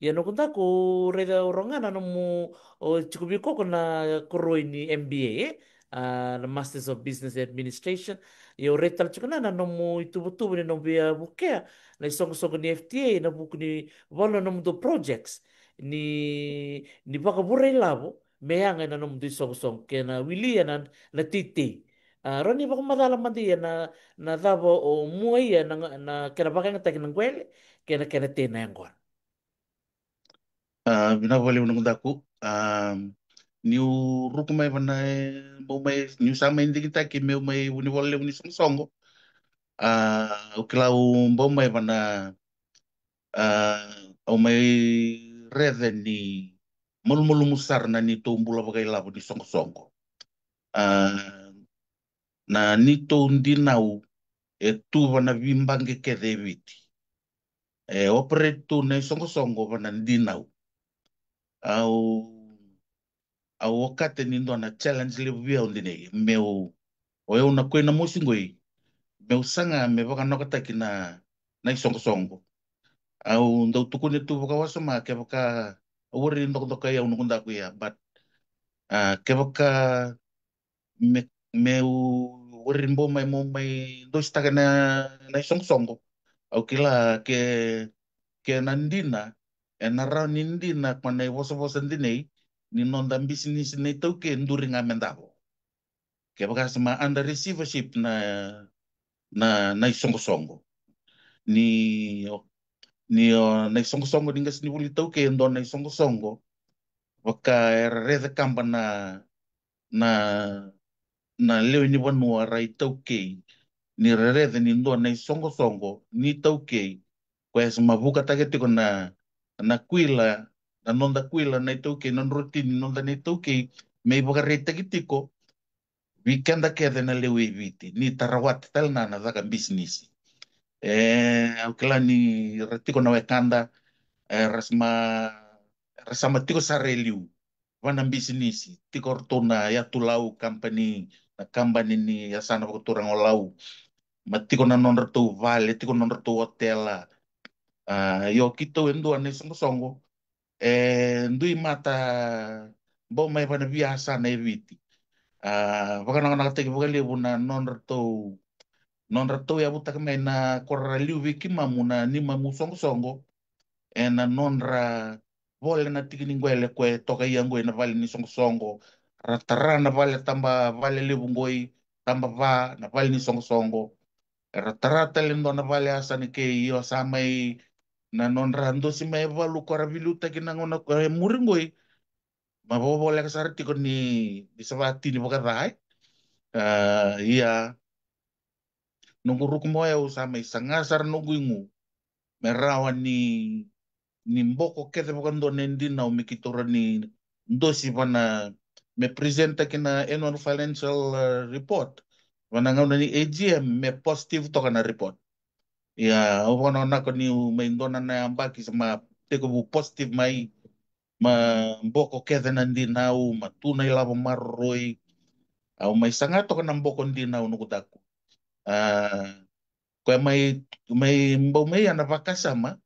ia noqu daku, raica au rogoca na nomu, o tiko vei koko na koroi ni M B A, e? A, na Masters of Business Administration. Ia au raica tale tiko na, na nomu ituvatuva ni nomu via vukea na isoqosoqo ni F T A ena vuku ni valu na nomudou projects ni, ni vakavura ilavo me yaga ena nomudou isoqosoqo kei na wili ena, na teitei. A, rawa ni vakamacala mada ia na, na cava o mua ia na, na kena vakayagataki na qwele kei na kena tei na yaqona. A, vinaka vakalevu noqu daku. A, niu ruku mai vana, e, bau mai, niu sa mai digitaki meu mai vunivola levu ni soqosoqo. A, au kila au bau mai vana, a, au mai rece ni malumalumu sara na neitou bula vakailavo ni soqosoqo. A, na neitou dinau e tu vana veibaqe kece e Viti. E operate tu na isoqosoqo vana dinau. Au, au okata ni dua na challenge levu vei au dinei, meu, o yau na koi na mosi qoi, meu saga me vakanakotaki na, na isoqosoqo. Au dau tukuni tu vakawasoma kevaka au wari dokadokai au noqu daku ia, but, ah, kevaka me, meu wari bau mai, meu mai dositaka na, na isoqosoqo. Au kila ke, ke na dina, e na rawa ni dina ko na ivosavosa dinei, ni noda bisinisi na iTaukei duri ga me davo. Kevaka sa ma under receivership na, na, na isoqosoqo. Ni, ni, o, na isoqosoqo ni qasenivuli iTaukei, e dua na isoqosoqo. Vaka era rece kaba na, na, na lewe ni vanua ra iTaukei. Ni ra rece ni dua na isoqosoqo, ni iTaukei. Koya sa ma vukataka tiko na, na kuila, na noda kuila na iTaukei, na rotini, noda na iTaukei, me ivakaraitaki tiko, vei keda kece na lewe i Viti, ni tarawati tale na, na caka bisinisi. E, au kila ni ra tiko na wekada, e, ra sa ma, ra sa ma tiko sara e liu. Va na bisinisi, tiko ratou na yatu lau company, na kabani ni yasana vakaturaga o Lau. Ma tiko na nodratou vale, tiko na nodratou otela. A, io keitou e dua na isoqosoqo. E dui mata bau mai va na veiyasana e Viti. A, vakanakonakotaki vakalevu na nodratou, nodratou yavutaka mai na kora liu vei keimamu na nimamu soqosoqo. E na nodra vole na tiki ni qwele ko e toka ia qoi na vale ni soqosoqo. Ra tara na vale taba vale levu qoi, taba va, na vale ni soqosoqo. Era tara tale dua na vale a sa na kei io sa mai na nodra dosi mai e valu ko ra viliutaki na gauna ko e muri qoi. Ma vovoleka sara tiko ni, ni sa vatini vakaca, e. A, ia, noqu ruku mo e au sa mai saga sara noqu igu. Me rawa ni, ni boko kece vakadua na dinau me keitou rawa ni dosi vana me present taki na annual financial, uh, report. Vana gauna ni A G M me positive toka na report. Ia, au vakanakonako ni mai dua na yabaki sa ma tekivu positive mai, ma boko kece na dinau, ma tu na ilavo maroroi. Au mai saga toka na boko dinau noqu daku. A, koya mai, mai bau mai ia na vakasama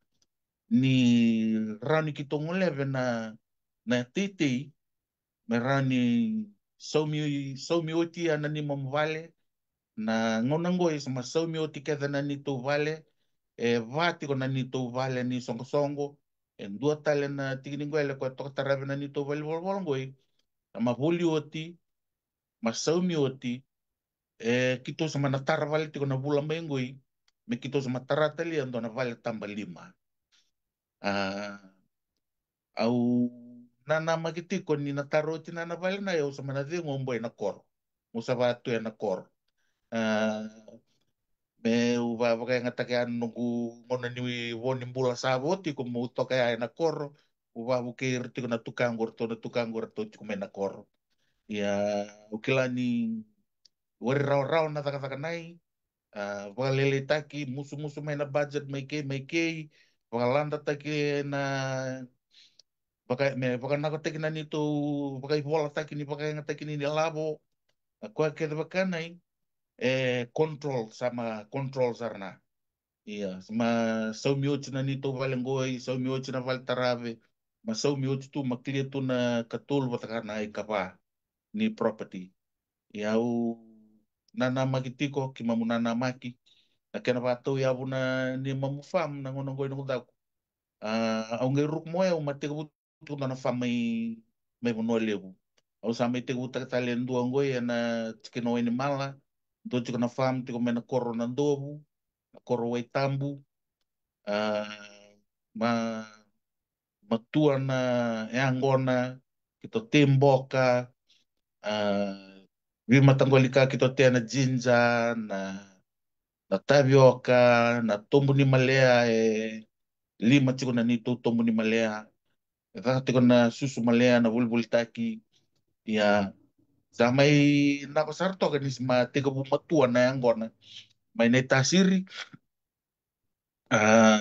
ni rawa ni keitou goleve na, na teitei, me rawa ni saumi, saumi oti ia na nimamu vale, na gauna qoi sa ma saumi oti kece na nitou vale, e va tiko na nitou vale ni soqosoqo, e dua tale na tiki ni qwele ko e toka tarave na nitou vale volavola qoi, sa ma voli oti, ma saumi oti, e, keitou sa ma na tara vale tiko na vula mai qoi, me keitou sa ma tara tale ia dua na vale taba lima. A, au nanamaki tiko ni na tara oti na, na vale na, au sa ma na cegu au boi na koro. Au sa vatu e na koro. A, me u va, vakayagataka ya noqu gauna ni vo ni bula sa vo tiko, meu toka ya e na koro. U vavukei ira tiko na tukaqu, ratou na tukaqu, ratou tiko mai na koro. Ia, au kila ni wari rawarawa na cakacaka nai, a, vakalailaitaki, musumusu mai na budget mai kei, mai kei, vakaladataki na, vaka, me vakanakotaki na nitou, vakaivolataki ni vakayagataki ni, ni lavo, na koya kece vaka nai, e, control, sa ma control sara na. Ia, sa ma saumi oti na nitou vale qoi, saumi oti na vale tarave, ma saumi oti tu, ma clear tu na katolu vata ka na ikava ni property. Ia au nanamaki tiko, keimamu nanamaki, na kena vakatauyavu na nimamu farm, na gauna qoi noqu daku. A, au qai ruku mo e au ma tekivu tiko dua na farm mai, mai Vanua Levu. Au sa mai tekivutaka tale e dua qoi e na tikina o Wainimala, dua tiko na farm tiko mai na koro Nadovu, na koro Waitabu, a, ma, matua na yaqona, keitou tei boka, a, veimataqali ka keitou tea na jinja, na, na tavioka, na tobu ni malea, e lima tiko na nitou tobu ni malea. E caka tiko na susu malea, na volivolitaki. Ia, sa mai nako sara toka ni sa ma tekivu matua na yaqona mai Naitasiri. A,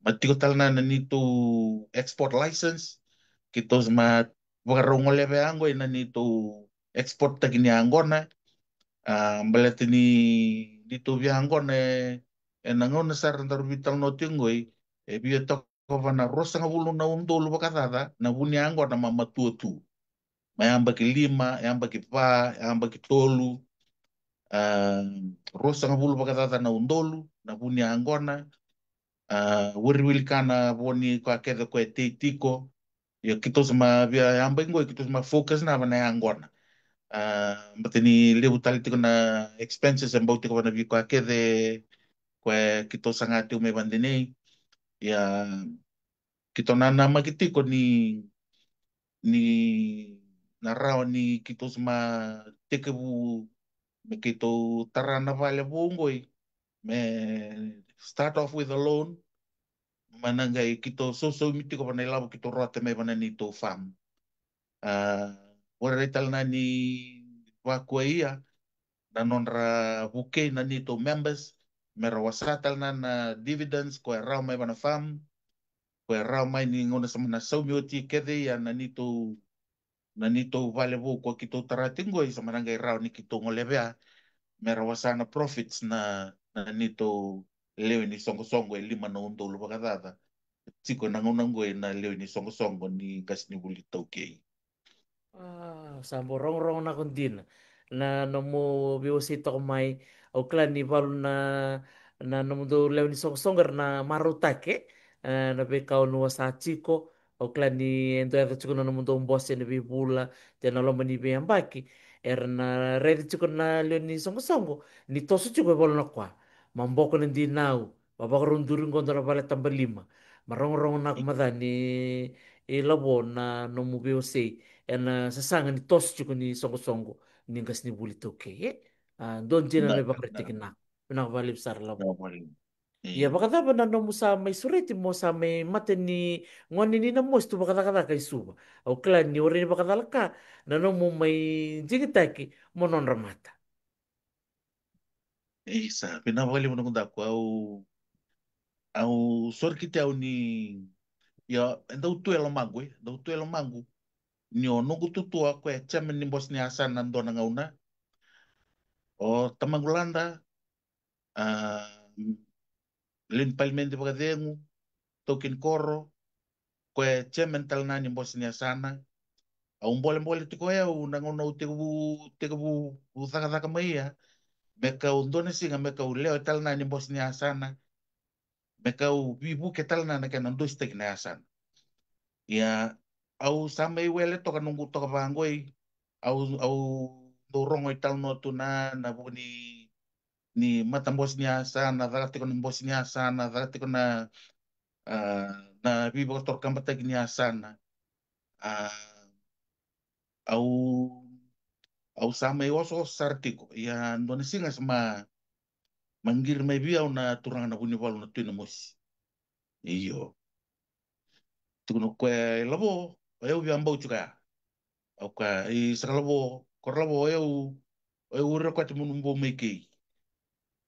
ma tiko tale na, na nitou export license. Keitou sa ma vakarau goleva ya qoi na nitou export taki ni yaqona. A, baleta ni nitou veiyaqona e, e na gauna sara daru veitalanoa tiko qoi, E via toka va na ruasagavulu na udolu vakacaca na vu ni yaqona ma matua tu. Ma yabaki lima, yabaki va, yabaki tolu, a, ruasagavulu vakacaca na udolu na vu ni yaqona. A, wiriwili kana vo ni koya kece ko e tei tiko. Ia keitou sa ma via yabaki qoi keitou sa ma focus na va na yaqona. A, bata ni levu tale tiko na expenses e bau tiko va na vei koya kece ko e keitou saga tiko mai vadinei. Ia keitou na namaki tiko ni ni na rawa ni keitou sa ma tekivu me keitou tara na vale vou qoi, me start off with a loan, ma na qai keitou sausaumi tiko va na ilavo keitou rota mai va na neitou farm. A, warai tale na ni vakuaia na nodra vukei na neitou members me ra wasa tale na na dividends ko e rawa mai va na farm, ko e rawa mai ni gauna sa ma na saumi oti kece ia na neitou na neitou vale vou ko keitou tara tiko qoi sa ma na qai rawa ni keitou golevea me ra wasa na profits na na neitou lewe ni soqosoqo e lima na udolu vakacaca. Tiko na gauna qoi na lewe ni soqosoqo ni qasenivuli taukei. A, sa bau rogorogo nako dina na nomu veiwasei toka mai. Au kila ni valu na na nomudou lewe ni soqosoqo era na marautaki e na veika o ni wasa tiko. Au kila ni e dau yaco tiko na nomudou bose ena veivula, te na loma ni veiyabaki era na raica tiko na lewe ni soqosoqo ni toso tiko e valu na kwa. Ma boko na dinau, ma vakarau duri qo dua na vale tabalima. Ma rogorogo nako maca ni e lavo na nomu veiwasei ena sasaga ni toso tiko ni soqosoqo ni qasenivuli taukei e. A, dua dina na ivakaraitaki nako. Vinaka vakalevu sara lavo. Ia vakacava na nomu sa mai sureti mo sa mai mata ni gone ni na mosi tu vakacakacaka i Suva? Au kila ni o rai ni vakacalaka na nomu mai digitaki mo nodra mata. Isa, vinaka vakalevu na noqu daku. Au au sori kiti au ni ia e dau tu e lomaqu e dau tu e lomaqu ni o noqu tutua ko e chairman ni bose ni yasana dua na gauna. O tamaqu Lada, a, lewe ni palimedi vakacegu, taukei ni koro, ko e chairman tale na ni bose ni yasana. Au bolebole tiko e au na gauna au tekivu tekivu cakacaka mai ia me kau dua na siga me kau lewe tale na ni bose ni yasana, me kau vivuke tale na na kena dositaki na yasana. Ia au sa mai wele toka noqu toka vaqoi. Au au dau rogo i talanoa tu na na vuku ni ni matabose ni yasana, caka tiko na bose ni yasana, caka tiko na a, na veivakatorokapataki ni yasana. A, au au sa mai osooso sara tiko ia dua na siga sa ma ma qiri mai vei au na turaga na Vunivalu na Tui na Mosi. Io. Tukuna o koya e lavo, o yau via bau tiko ya. Au kaya i saka lavo, koro lavo, o yau o yau ure koya te munu bau mai kei.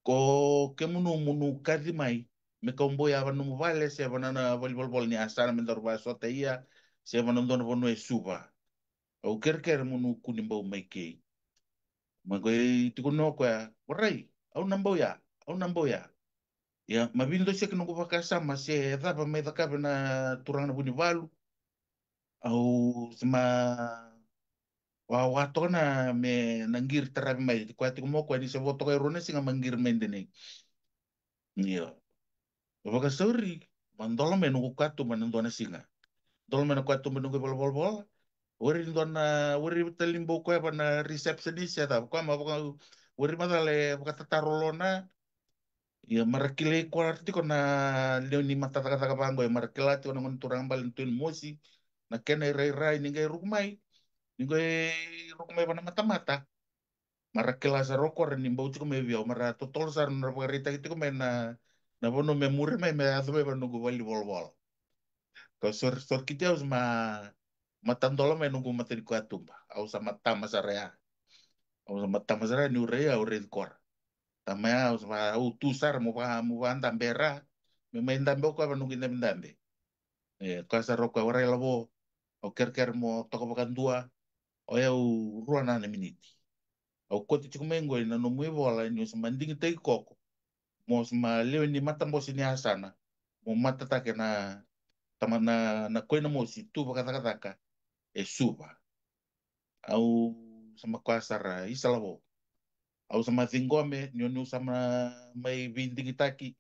Ko kemunu munu kaci mai me kau bau yava nomu vale se vana na valivolavola ni asana me daru vasota ia se vana dua na vanua e Suva. Au kerekere munu kuni bau mai kei. Ma ko i tukuna o koya, warai, au na bau ya, au na bau ya. Ia ma veidosi ake noqu vakasama se cava mai cakava na turaga na Vunivalu. Au se ma wawa toka na me na qiri taravi mai koya tiko mo koya ni se vo toka e rua na siga ma qiri mai denei. Io. Vakasauri ma dola mai noqu katuba na dua na siga. Dola mai na katuba noqu valavolavola. Wari dua na wari tali bau koya va na receptionist e cava koya ma vaka wari macala e vakatataro lona. Ia mara kilai koya tiko na lewe ni matacakacaka vaqo e mara kila tiko na gone turaga bale na Tui na Mosi. Na kena irairai ni qai ruku mai ni qai ruku mai va na matamata. Mara kila sara o kora ni bau tiko mai vei au mara totolo sara nara vakaraitaki tiko mai na na vanua me muri mai me yaco mai va noqu valivolavola. Ko sor sor kiti au ma matadola mai noqu mata ni koya tuba au sa matama sara ya. Au sa matama sara ya ni urai ya urai kora. Tama ya au sa va au tu sara mo va mo va dabe ra me mai dabe o koya va noqu dabe dabe. E koya sara o koya warai lavo. Au kerekere mo toka vakadua. O yau rua na na miniti. Au koti tiko mai qoi na nomu ivola ni o sa ma digitaki koko. Mo sa ma lewe ni matabose ni asana. mo matataka na tama na na koi na mosi tu vakacakacaka e Suva. Au sa makoya sara i Salavo. Au sa ma ciqome ni o niu sa ma mai veidigitaki.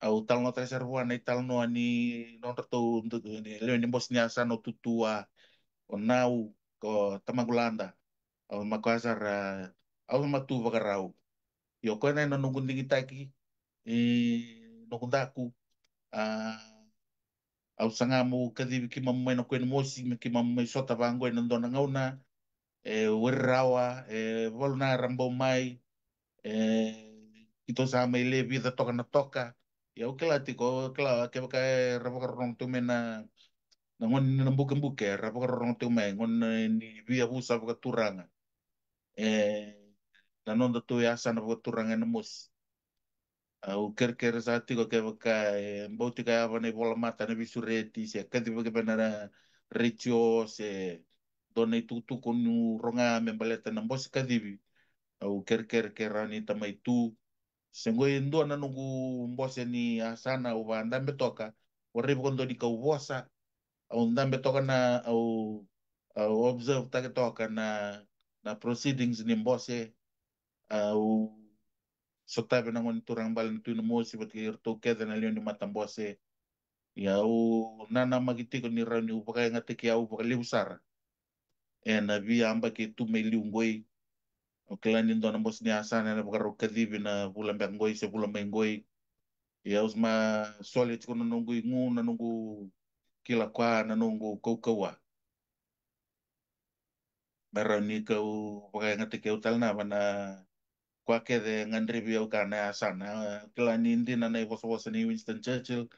Au talanoataka sara vua na italanoa ni nodratou lewe ni Bose ni Yasana o Tutua, o Nau, ko Tamaqulada. Au makoya sara, au sa ma tu vakarau. Io, koya na noqu digitaki, e noqu daku. A, au saga mo kacivi kimamu mai na koi na mosi me kimamu mai sota vaqo ena dua na gauna. E weri rawa, e valu na ra bau mai. E keitou sa mai le vica toka na toka. Ia au kila tiko, kila kevaka era vakarorogo tiko mai na na gone ni na bukebuke, era vakarorogo tiko mai, gone ni via vusa vakaturaga. E na noda tu yasana vakaturaga ena mosi. Au kerekere sa tiko kevaka e bau tiko yava na ivolamata na veisureti se kacivi kevaka na retio se dua na itukutuku niu roga me baleta na bose kacivi. Au kerekere ke rawa ni tamai tu. Se qoi e dua na noqu bose ni yasana au vadabe toka. Au rai vakadua ni kau vosa. Au dabe toka na au au observe take toka na na proceedings ni bose. Au sotavi na gone turaga bale na Tui Namosi vata kei iratou kece na lewe ni matabose. Ia au nanamaki tiko ni rawa niu vakayagataki au vakalevu sara ena veiyabaki e tu mai liu qoi. Au kila ni dua na bose ni yasana ena vakarau kacivi na vula beka qoi se vula mai qoi. Ia au sa ma sole tiko na noqu igu, na noqu kila koya, na noqu kaukauwa. Me rawa ni kau vakayagataki au tale na va na koya kece e gadrevi au ka na yasana. Kila ni dina na ivosavosa ni Winston Churchill,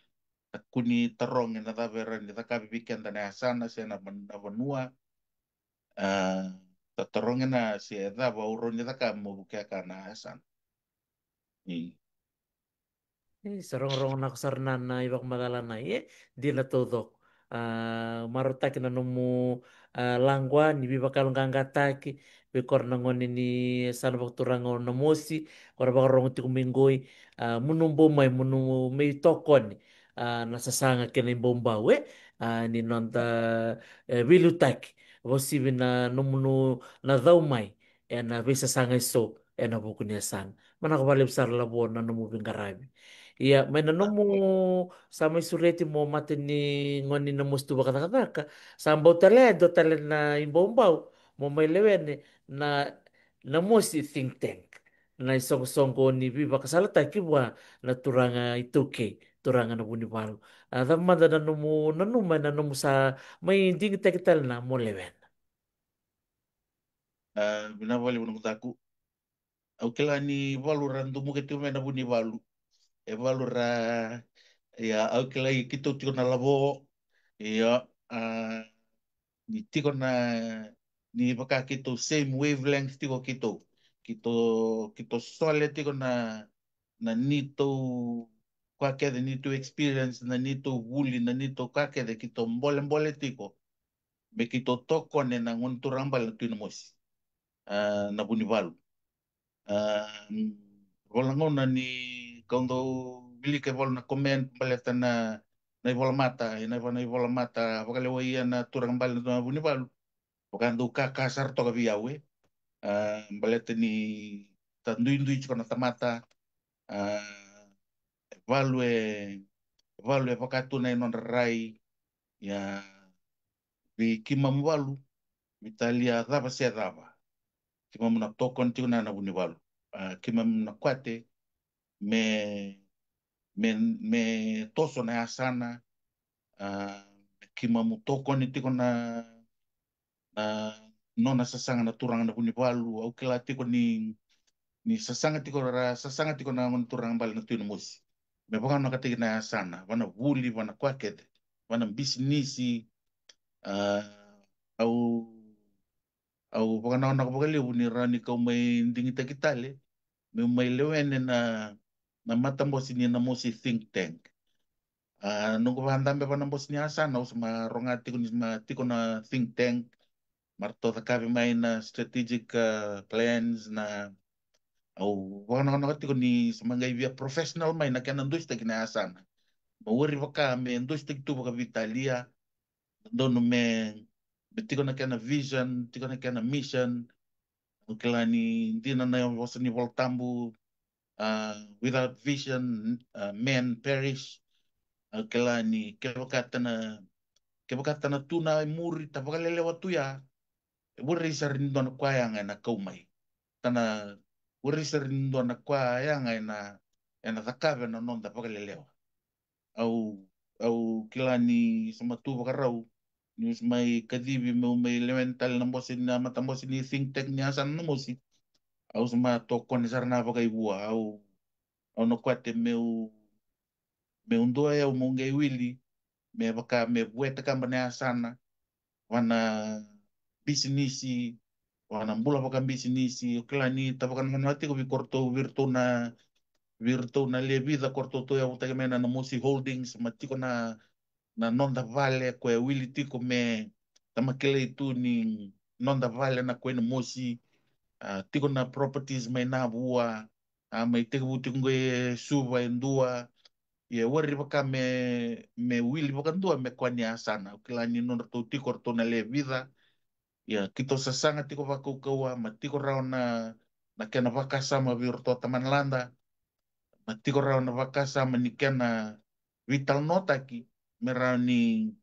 a kua ni tarogi na cava e rawa ni cakavi vei keda na yasana se na van- na vanua. A tatarogi na se cava au rawa ni cakavi mo vukea ka na yasana. I. E sa rogorogo nako sara na na ivakamacala na e dina taucoko. A marautaki na nomu a laqua ni veivakayaloqaqataki vei kora na gone ni yasana vakaturaga o Namosi, kora vakarorogo tiko mai qoi. A munu bau mai munu mai tokoni a na sasaga kei na ibaubau e a ni noda e veiliutaki. Vausivi na nomunu na cau mai ena veisasaga eso ena vuku ni yasana. Manako vakalevu sara Lavo na nomu veiqaravi. Ia mai na nomu sa mai sureti mo mata ni gone ni Namosi tu vakacakacaka. Sa bau tale e dua tale na ibaubau mo mai lewene na Namosi think tank. Na isoqosoqo ni veivakasalataki vua na turaga iTaukei, turaga na Vunivalu. A cava mada na nomu nanuma ena nomu sa mai digitaki tale na mo lewena? A vinaka vakalevu noqu daku. Au kila ni valu ra dumuke tiko mai na Vunivalu. E valu ra ia au kila i keitou tiko na Lavo. Ia a ni tiko na ni vaka keitou same wavelength tiko keitou. Keitou keitou sole tiko na na neitou koya kece neitou experience na neitou vuli na neitou koya kece keitou bolebole tiko. Me keitou tokone na gone turaga bale na Tui Namosi. A na Vunivalu. A vala gauna ni kau dau wilika e valu na comment baleta na na ivolamata e na iva na ivolamata vakalewaia na turaga bale na Vunivalu. Vaka dau kaka sara toka vei au e a baleta ni ta duidui tiko na tamata. A e valu e valu e vaka tu na i nodra rai. Ia vei kimamu valu vei talia cava se cava. Kimamu na tokoni tiko na na Vunivalu. A kimamu na kwate me me me toso na yasana. A me kimamu tokoni tiko na na nona sasaga na turaga na Vunivalu. Au kila tiko ni ni sasaga tiko ra sasaga tiko na gone turaga bale na Tui Namosi me vakanakataki na yasana vana vuli vana koya kece vana bisinisi. A au au vakanakonako vakalevu ni rawa ni kau mai digitaki tale meu mai lewene na na matabose ni Namosi think tank. A noqu vadabe vana bose ni yasana au sa ma roga tiko ni ma tiko na think tank. Ma ratou cakavi mai na strategic a plans na au vakanakonako tiko ni sa ma qai via professional mai na kena dusitaki na yasana. Mo wari vaka me dositaki tu vakaveitalia. Dodonu me, me tiko na kena vision, tiko na kena mission. Au kila ni dina na vosa ni Volatabu, uh, without vision, uh, men perish. Au kila ni kevaka tana, kevaka tana tu na i muri, ta vakalelewa tu ya, e warai sara ni dua na kwa yaga ena kau mai. Tana warai sara ni dua na kwa yaga ena, ena cakava na noda vakalelewa. Au, au kila ni sa ma tu vakarau, ni sa mai kacivi meu mai leweni tale na bose, na matabose ni think tank ni yasana na mosi. Au sa ma tokoni sara na vakaivua, au, au na kwate meu, meu dua e au meu qai wili, me vaka me vueta kaba na yasana, vana bisinisi, vana bula vakabisinisi. O kila ni ta vakanananu tiko vei koratou, vei iratou na, vei iratou na le vica koratou tou yavutaki mai na, na Mosi Holdings, ma tiko na, na noda vale koya wili tiko me, ta ma kilai tu ni noda vale na koya na mosi, a, tiko na properties mai na vua, a, mai tekivu tiko qo e Suva e dua, ia wari vaka me, me wili vakadua me koya ni yasana. O kila ni nodratou tiko ratou na le vica. Ia kitou sasaga tiko vakaukauwa, ma tiko rawa na, na kena vakasama vei ratou tamana lada, ma tiko rawa na vakasama ni kena vitalanoataki, me rawa ni,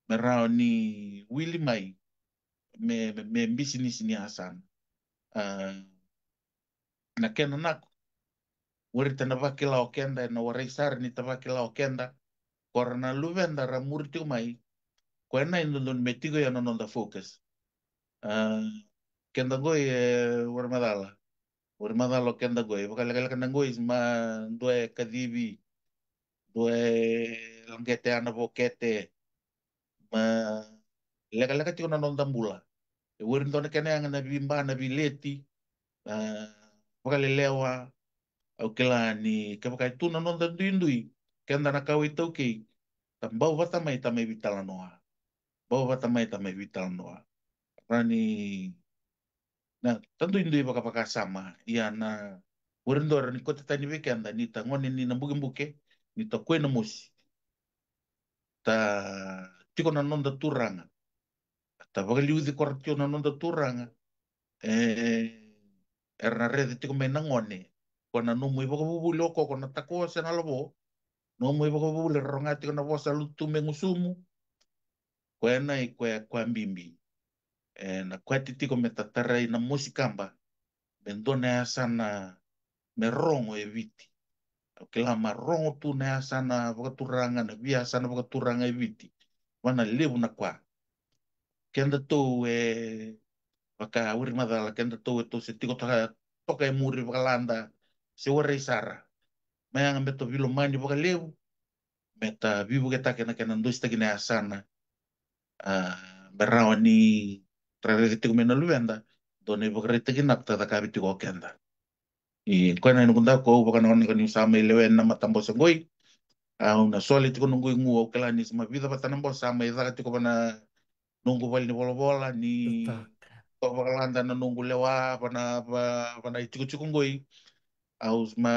me rawa ni wili mai, me, me, me bisinisi ni yasana. A, na kena nako, wari ta na vakila o keda, ena warai sara ni ta vakila o keda, kora na luveda ra muri tiko mai, koya na e dodonu me tiko ya na noda focus. A, keda qoi e wari macala, wari macala o keda qoi, vakalekaleka na qoi ma dua e kacivi, dua e laqete ana vokete, ma lekaleka tiko na noda bula. E wari dua na kena yaga na viba, na vileti, a, vakalelewa. Au kila ni kevaka e tu na noda duidui, keda na kawa iTaukei, ta bau vata mai ta mai vitalanoa. Bau vata mai ta mai vitalanoa. Rani na ta duidui vakavakasama, ia na wari dua ra ni kote tani vei keda ni ta gone ni na bukebuke, ni ta koi na mosi. Ta tiko na noda turaga, ta vakaliuci kora tiko na noda turaga. E, era na rece tiko mai na gone, ko na nomu ivakavuvuli o koko na takoa se na lavo, nomu ivakavuvuli ra roga tiko na vosa lutu me gusumu. Koya na i koya koya bibi. E, na koya ti tiko me ta tarai na mosi kaba me dua na yasana me rogo e Viti. Au kila ma rogo tu na yasana vakaturaga, na via yasana vakaturaga e Viti. Vana levu na kwa. Keda tou e vaka wiri macala, keda tou e tou se tiko toka, toka e muri vakalada, se warai sara. Ma yaga me ta vilomani vakalevu, me ta vivuketaki na kena dositaki na yasana. A, me rawa ni rareki tiko mai na luveda, dua na ivakaraitaki na ta cakavi tiko o keda. I koya na noqu dau ko au vakanakonako niu sa mai lewe na matabose qoi. Au na sole tiko noqu igu, au kila ni sa ma vica vata na bose sa mai caka tiko vana noqu vale ni volavola ni to vakalada na noqu lewa vana, va, vana itikotiko qoi. Au sa ma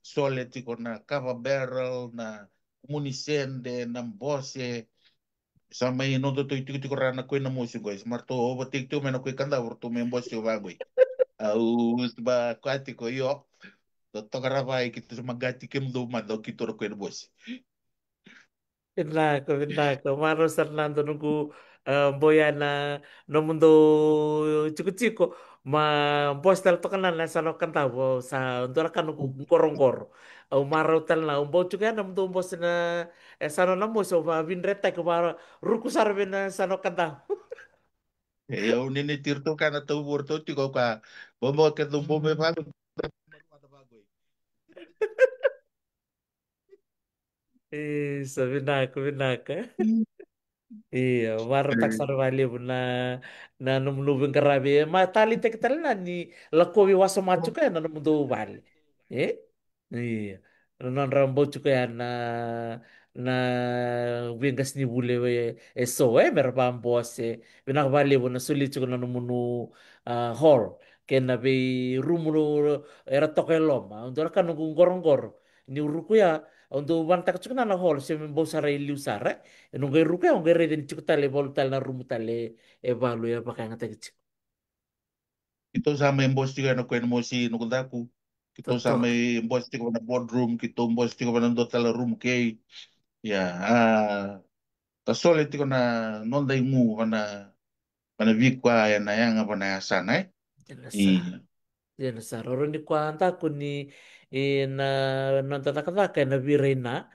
sole tiko na kava barrel, na kumuni sede, na bose. Sa mai noda tou itikotiko ra na koi na mosi qoi. Sa ma ratou overtake tiko mai na koi kadavu ratou mai bose tiko vaqoi. Au sa ma koya tiko io. Totoka ra vai keitou sa ma qati kemudou mada o keitou ra koi na bose. Vinaka, vinaka. Marau sara na dua noqu, e, boya na nomudou tikotiko. Ma bose tale toka na na yasana o kadavu, au sa dua na ka noqu qoroqoro. Au marau tale na, au bau tiko ya na nomudou bose na yasana na mosi, au vavidretaki, au varuku sara vei na yasana o kadavu. E, au nini tiratou ka na tauvu ratou tiko ka bobo ke dou bobo e valu. Isa, vinaka, vinaka. Io, marautaka sara vakalevu na, na nomu novu qaravi. E, ma taleitaki tale na ni lakovi wasoma tiko ya na nomudou vale. E? Io. Na nodra bau tiko ya na, na veiqasenivuli e, e so, e, mera vabose. Vinaka vakalevu na soli tiko na nomunu, a, hall. Kei na veirumu era toka e loma. Dua na ka noqu qoroqoro. Niu ruku ya, Au dau vanataka tiko na na hall se me bau sara e liu sara. E noqu e ruku e au qai raica ni tiko tale e valu tale na rumu tale e valu e vakayagataki tiko. Keitou sa mai bose tiko ena koya na mosi noqu daku. Keitou sa mai bose tiko vana boardroom, keitou bose tiko vana dua tale rumu kei. Ia, a, ka sole tiko na noda igu vana vana viko a ena yaga vana yasana e. Ia na sa. Ia na sa roro ni koya daku ni e na noda cakacaka ena vira ina.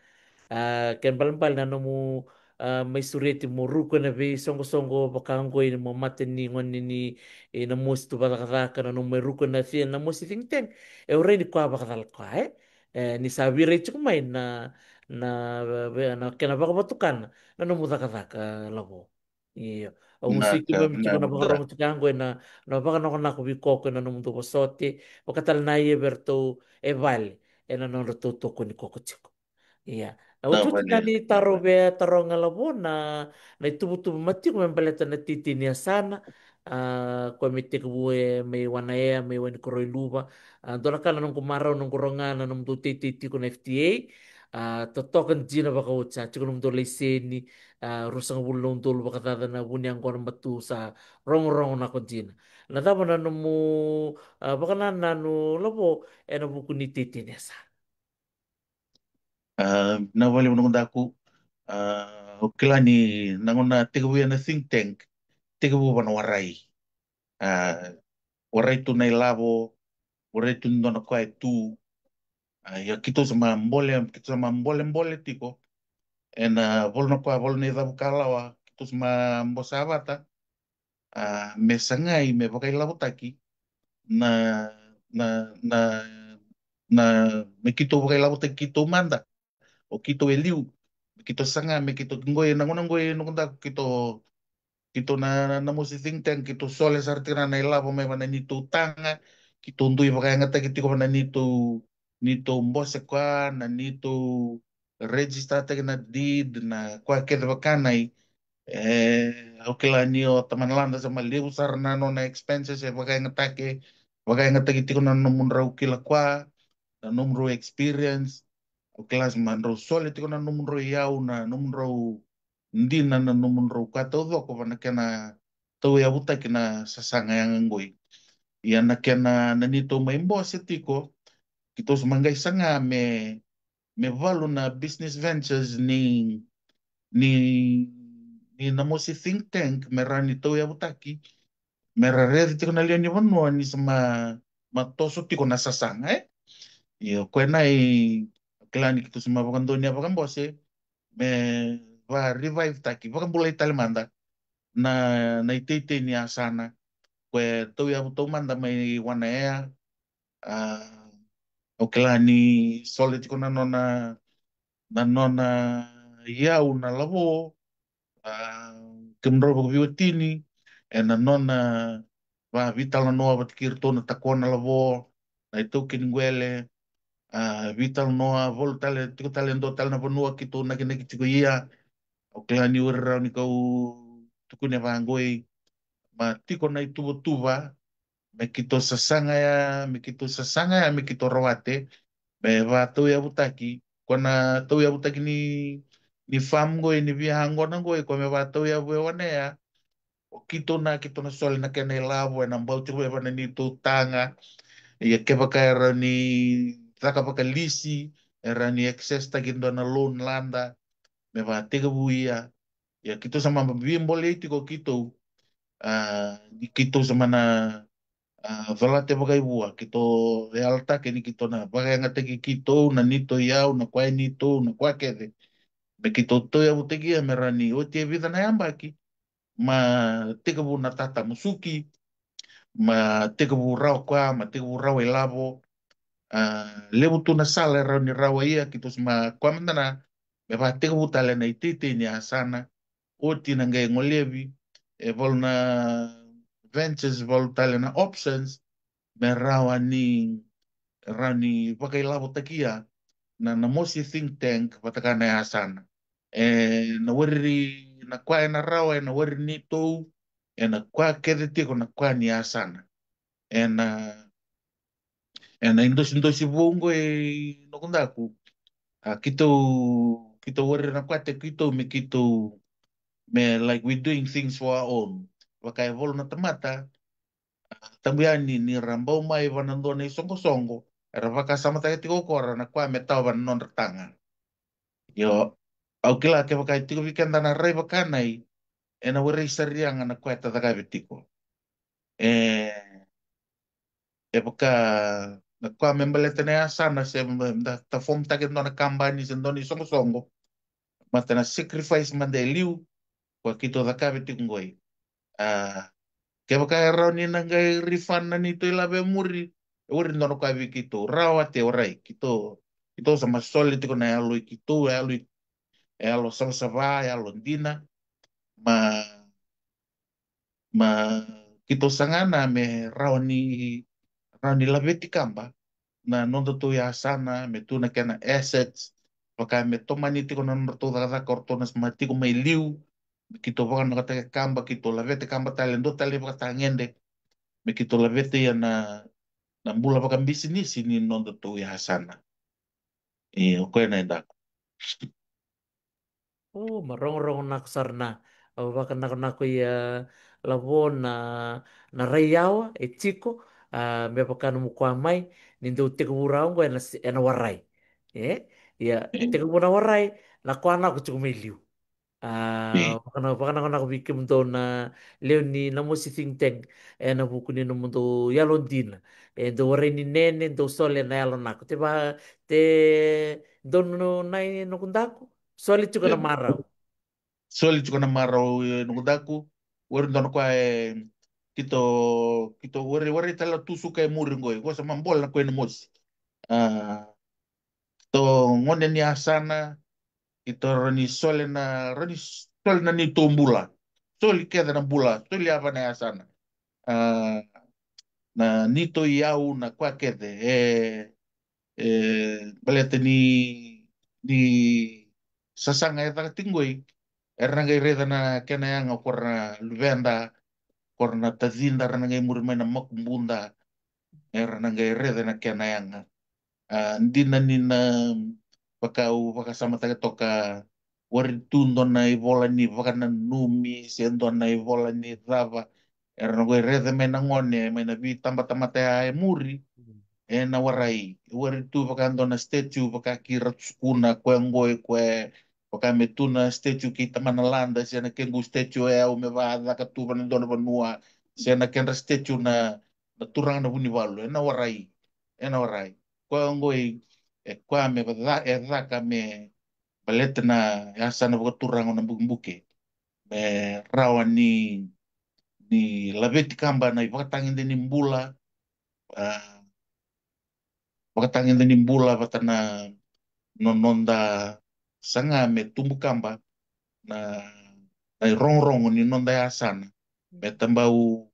A, kena balebale na nomu a, mai sureti mo ruku ena veisoqosoqo vaka oqo i mo mata ni gone ni e na mosi tu vacakacaka na nomu mai ruku ena thi na mosi think tank. E urai ni koya vakacala koya e. E, ni sa virai tiko mai na na na kena vakavatukana na nomu cakacaka lavo. Io. Au musui keimami tiko na vakarorogo tiko yaqo ena na vakanakonako vei koko ena nomudou vosote vakatale na ia vei ratou e vale ena nodratou tokoni koko tiko. Ia. Au tutu tani taro vea taroga lavo na na ituvatuva ma tiko me baleta na titi ni yasana. A, koya me tekivu e mai wana ea mai wani koroi luva. A, dua na ka na noqu marau noqu roga na nomudou teitei tiko na F T A. A, totoka dina vakaoti sa tiko nomudou laiseni. A, ruasagavulu na udolu vakacaca na vuni yaqona matu sa rogorogo nako dina. Na cava na nomu a, vakanananu lavo ena vuku ni teitei ni yasana? A, na vale vana daku a, o kila ni na gona tekivu ia na think tank tekivu vana warai. A, warai tu na ilavo, warai tu ni dua na koya e tu. A, ia kitou sa ma bole kitou sa ma bolebole tiko ena volo na koya volo na icavu kalawa kitou sa ma bosa vata. A, me sagai me vakailavotaki na na na na me kitou vakailavotaki kitou mada. O kitou e liu me kitou saga me kitou qoi na gona qoi noqu daku kitou kitou na na mosi think tank kitou sole sara tiko na na ilavo mai vana nitou taga kitou dui vakayagataki tiko vana nitou nitou bose koya na nitou register taki na deed na koya kece vakanai. E, au kila ni o tamana lada sa ma levu sara na nona expenses e vakayagataki vakayagataki tiko na nomudrau kila koya na nomudrau experience. Au kila sa ma drau sole tiko na nomudrau iyau na nomudrau dina na nomudrau koya taucoko vana kena tauyavutaki na sasaga yaga qoi. Ia na kena na nitou mai bose tiko kitou sa ma qai saga me me valu na business ventures ni ni ni na mosi think tank me ra ni tauyavutaki me ra reci tiko na lewe ni vanua ni sa ma ma toso tiko na sasaga e. Io koya na i kila ni kitou sa ma vakadonia vakabose me va revive taki vakabulai tale mada na na iteitei ni yasana. Koya tauyavu tau mada mai wana ea. A, au kila ni sole tiko na nona na nona iyau na lavo. A, kemudrau vakaveiwatini ena nona vaveitalanoa vata kei iratou na takona lavo na itaukei ni qwele. A, veitalanoa volo tale tiko tale e dua tale na vanua keitou nakinaki tiko ia. Au kila ni ori rawa ni kau tukuni vaqoi ma tiko na ituvatuva me keitou sasaga ya me keitou sasaga ya me keitou rawate me vatauyavutaki. Ko na tauyavutaki ni ni farm qoi ni via yaqona qoi ko me vatauyavu e wane ya. O keitou na keitou na sole na kena ilavo ena bau tiko vei vana nitou taga. Ia kevaka e rawa ni caka vakalisi e rawa ni access taki dua na loan lada me vatekivu ia. Ia keitou sa ma vibolei tiko keitou a ni keitou sa mana a colate vakaivua keitou yalataki ni keitou na vakayagataki keitou na nitou iyau na koya e nitou na koya kece. Me keitou tauyavutaki ia me rawa ni oti e vica na yabaki ma tekivu na tatamusuki ma tekivu rawa koya ma tekivu rawa ilavo. A levu tu na sala e rawa ni rawa ia keitou sa ma koya mada na me vatekivu tale na iteitei ni yasana. Oti na qai golevi e valu na ventures valu tale na options me rawa ni rawa ni vakailavotakia na na mosi think tank vataka na yasana. E na wari na koya e na rawa e na wari ni tou e na koya kece tiko na koya ni yasana. E na e na idosidosi vou qo e nokudaku. A, keitou, keitou wari na kwate keitou me keitou, me, like, we doing things for our own. Vaka e volo na tamata, a, tabu yani ni ra bau mai vana dua na isoqosoqo, era vakasamataka tiko o kora na kwa me tawa vana nodra taga. Io, au kila kevaka e tiko vei keda na rai vaka nai, ena warai sariaga na kwa e ta cakave tiko. E, e vaka na kwa me baleta na yasana se me da ta fomtaki dua na kabani se dua na isoqosoqo. Mata na sacrifice mada e liu, kwa keitou cakave tiko qoi. A, kevaka e rawa ni na qai refund na neitou ilavo e muri, e wari dua na kwa vei keitou. Rawa te warai, keitou, keitou sa ma sole tiko na yalo i keitou, yalo i, yalo savasava, yalo dina. Ma, ma keitou saga na me rawa ni, rawa ni laveti kaba na nodatou yasana, me tu na kena assets, vaka me tomani tiko na nodratou cakacaka o ratou na sema tiko mai liu, me keitou vakanakataki kaba, keitou laveti kaba tale, dua tale vakatagede, me keitou laveti ia na, na bula vakabisinisi ni nodatou yasana. E, o koya na e daku. O, ma rogorogo nako sara na. Au vakanakonako ia Lavo na, na rai yawa e tiko, a, me vaka nomu kwa mai, ni dou tekivu rawa oqo ena, ena warai. E? Ia, tekivu na warai, na kwa nako tiko mai liu. A, vakana, vakanakonako vei kemudou na lewe ni Namosi think tank, ena vuku ni nomudou yalodina. E dou warai ni nene, dou sole na yalo nako. Te va, te donu na i noku daku. Sole tiko na marau. Sole tiko na marau e noku daku. Wari dona kwa e keitou, keitou wari, wari tale tu suka e muri qoi. Ko sa ma bola na koya na mosi. A, to gone ni yasana, keitou rawa ni sole na, rawa ni sole na neitou bula. Soli kece na bula, soli yava na yasana. A, na neitou iyau na kwa kece. E, e, baleta ni, ni sasaga e caka tiko qoi, era na qai raica na kena yaga, ko ra na luveda, ko ra na tacida, ra na qai muri mai na makubuda, era na qai raica na kena yaga. A, dina ni na vaka au vakasamataka toka, wari tu dua na ivola ni vakananumi se dua na ivola ni cava, era na qai raica mai na gone, mai na veitabatamata ya e muri, e na warai. Wari tu vaka dua na statue, vaka ki Ratu Sukuna, koya qoi, koya, vaka me tu na statue ki Tamana Lada, se na kequ statue e au me vacaka tu vana dua na vanua, se na kedra statue na, na turaga na Vunivalu, e na warai, e na warai. Koya qoi, e koya me vaca, e caka me baleta na yasana vakaturaga o Nabukebuke. Me rawa ni, ni laveti kaba na ivakatagede ni bula, a, vakatagede ni bula vata na no, noda saga me tubu kaba na, na irogorogo ni noda yasana. Me tabau,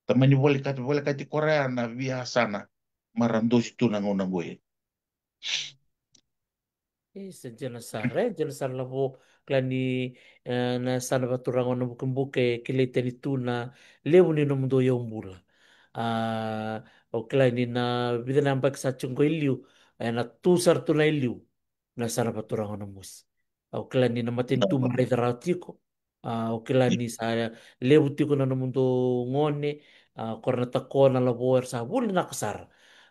tamani volekati, volekati korea na veiyasana, mara dosi tu na gauna qoi. E, sa dina sara, e, dina sara Lavo, kila ni, e, na yasana vakaturaga o Nabukebuke, kilai tani tu na levu ni nomudou iyau bula. A, au kila ni na vica na yabaki sa tiko qo i liu, e, na tu sara tu na i liu, na yasana vakaturaga o Namosi. Au kila ni na matanitu me raica rawa tiko. A, au kila ni sa levu tiko na nomudou gone, a, ko ra na takona Lavo era sa vuli naka sara.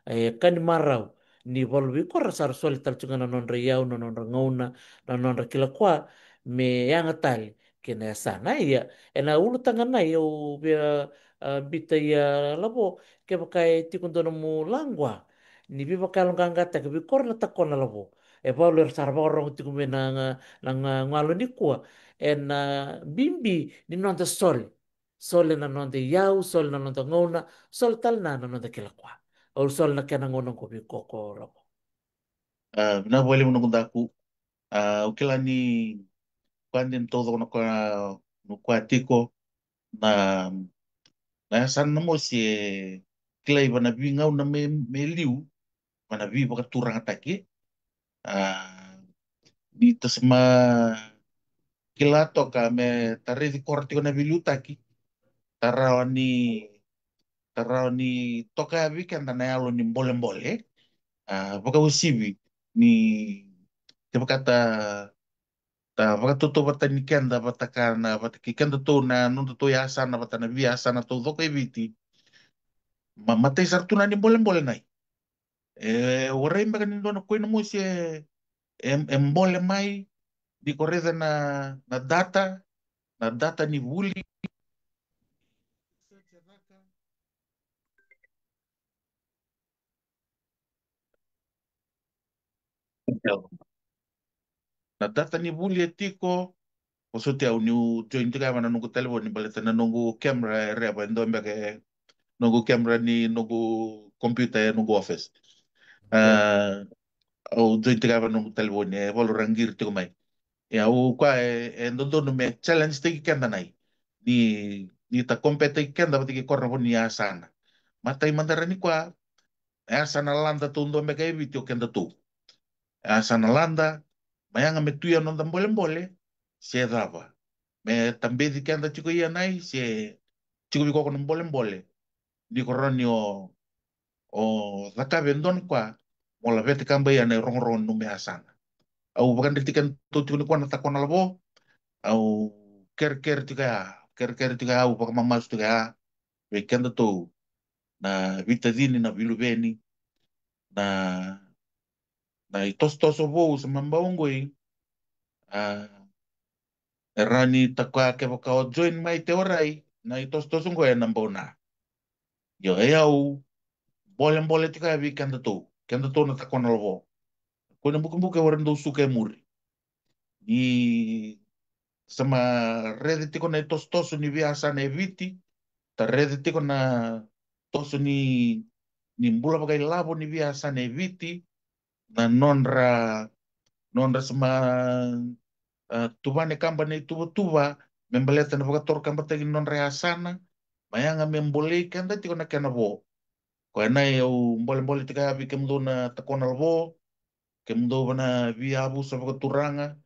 E ka ni marau ni valu vei ko ra sa ra soli tale tiko ga na nodra iyau, na nodra gauna, na nodra kila kwa me yaga tale kei na yasana. Ia, e na ulutaga na i au via, a, bita ia Lavo, kevaka e tiko dua nomu laqua ni veivakayaloqaqataki vei ko ra na takona Lavo. E valu era sa ra vakarogo tiko mai na, na, na ga, galo ni kua. E na bibi ni noda sole. Sole na noda iyau, sole na noda gauna, sole tale na, na noda kila kwa. Au sole na kena gauna qo vei ko, ko Lavo. A, vinaka vakalevu noqu daku. A, au kila ni kwa dina taucoko na kwa, na kwa tiko, na, na yasana Namosi e kilai vana veigauna me, me liu, vana veivakaturagataki. A, ni ta sema kila toka me ta raici kora tiko na veiliutaki, ta rawa ni, ta rawa ni toka vei keda na yalo ni bolebole. A, vakauasivi ni kevaka ta, ta vakatautauvata ni keda vata ka na, vata kei kedatou na nodatou yasana vata na veiyasana taucoko e Viti. Ma matai sara tu na ni bolebole nai. E warai beka ni dua na koina mosi e, e, e bole mai, ni ko raica na, na data, na data ni vuli. Na data ni vuli e tiko, vosoti au niu join tiko ya va na noqu talevoni baleta na noqu camera e reva e dua beka e noqu camera ni noqu computer e noqu office. A, au join tiko ya va na noqu talevoni e valu ra qiri tiko mai. E au koya e, e dodonu me challenge taki keda nai. Ni, ni ta compare taki keda vata kei koya na vo ni yasana. Matai mada ra ni koya, e yasana lada tou dua beka e Viti o kedatou. E yasana lada, ma yaga me tu ia noda bolebole, se cava. Me tabeci keda tiko ia nai, se tiko vei koya na bolebole. Ni ko rawa ni o, o cakava e dua na koya, mo laveti kaba ia na irogorogo ni nomu yasana. Au vakadreti kedatou tiko ni koya na takona lavo, au kerekere tiko ya, kerekere tiko ya, au vakamamasu tiko ya, vei kedatou na veitacini, na veiluveni, na, na itosotoso vou sa mabau oqoi. A, e rawa ni ta koya kevaka o join mai te warai, na itosotoso oqo e na bau na. Io, e au bolebole tiko ya vei kedatou, kedatou na takona lavo. Koya na bukebuke e warai dou suka e muri. Ni sa ma raica tiko na itosotoso ni veiyasana e Viti, ta raica tiko na toso ni, ni bula vakailavo ni veiyasana e Viti, na nodra, nodra sa ma, a, tuvane kaba na ituvatuva, me baleta na vakatorokaba taki ni nodra yasana, ma yaga me bolei keda tiko na kena vo. Koya nai au bolebole tiko ya vei kemudou na takona lavo, kemudou va na veiyavusa vakaturaga,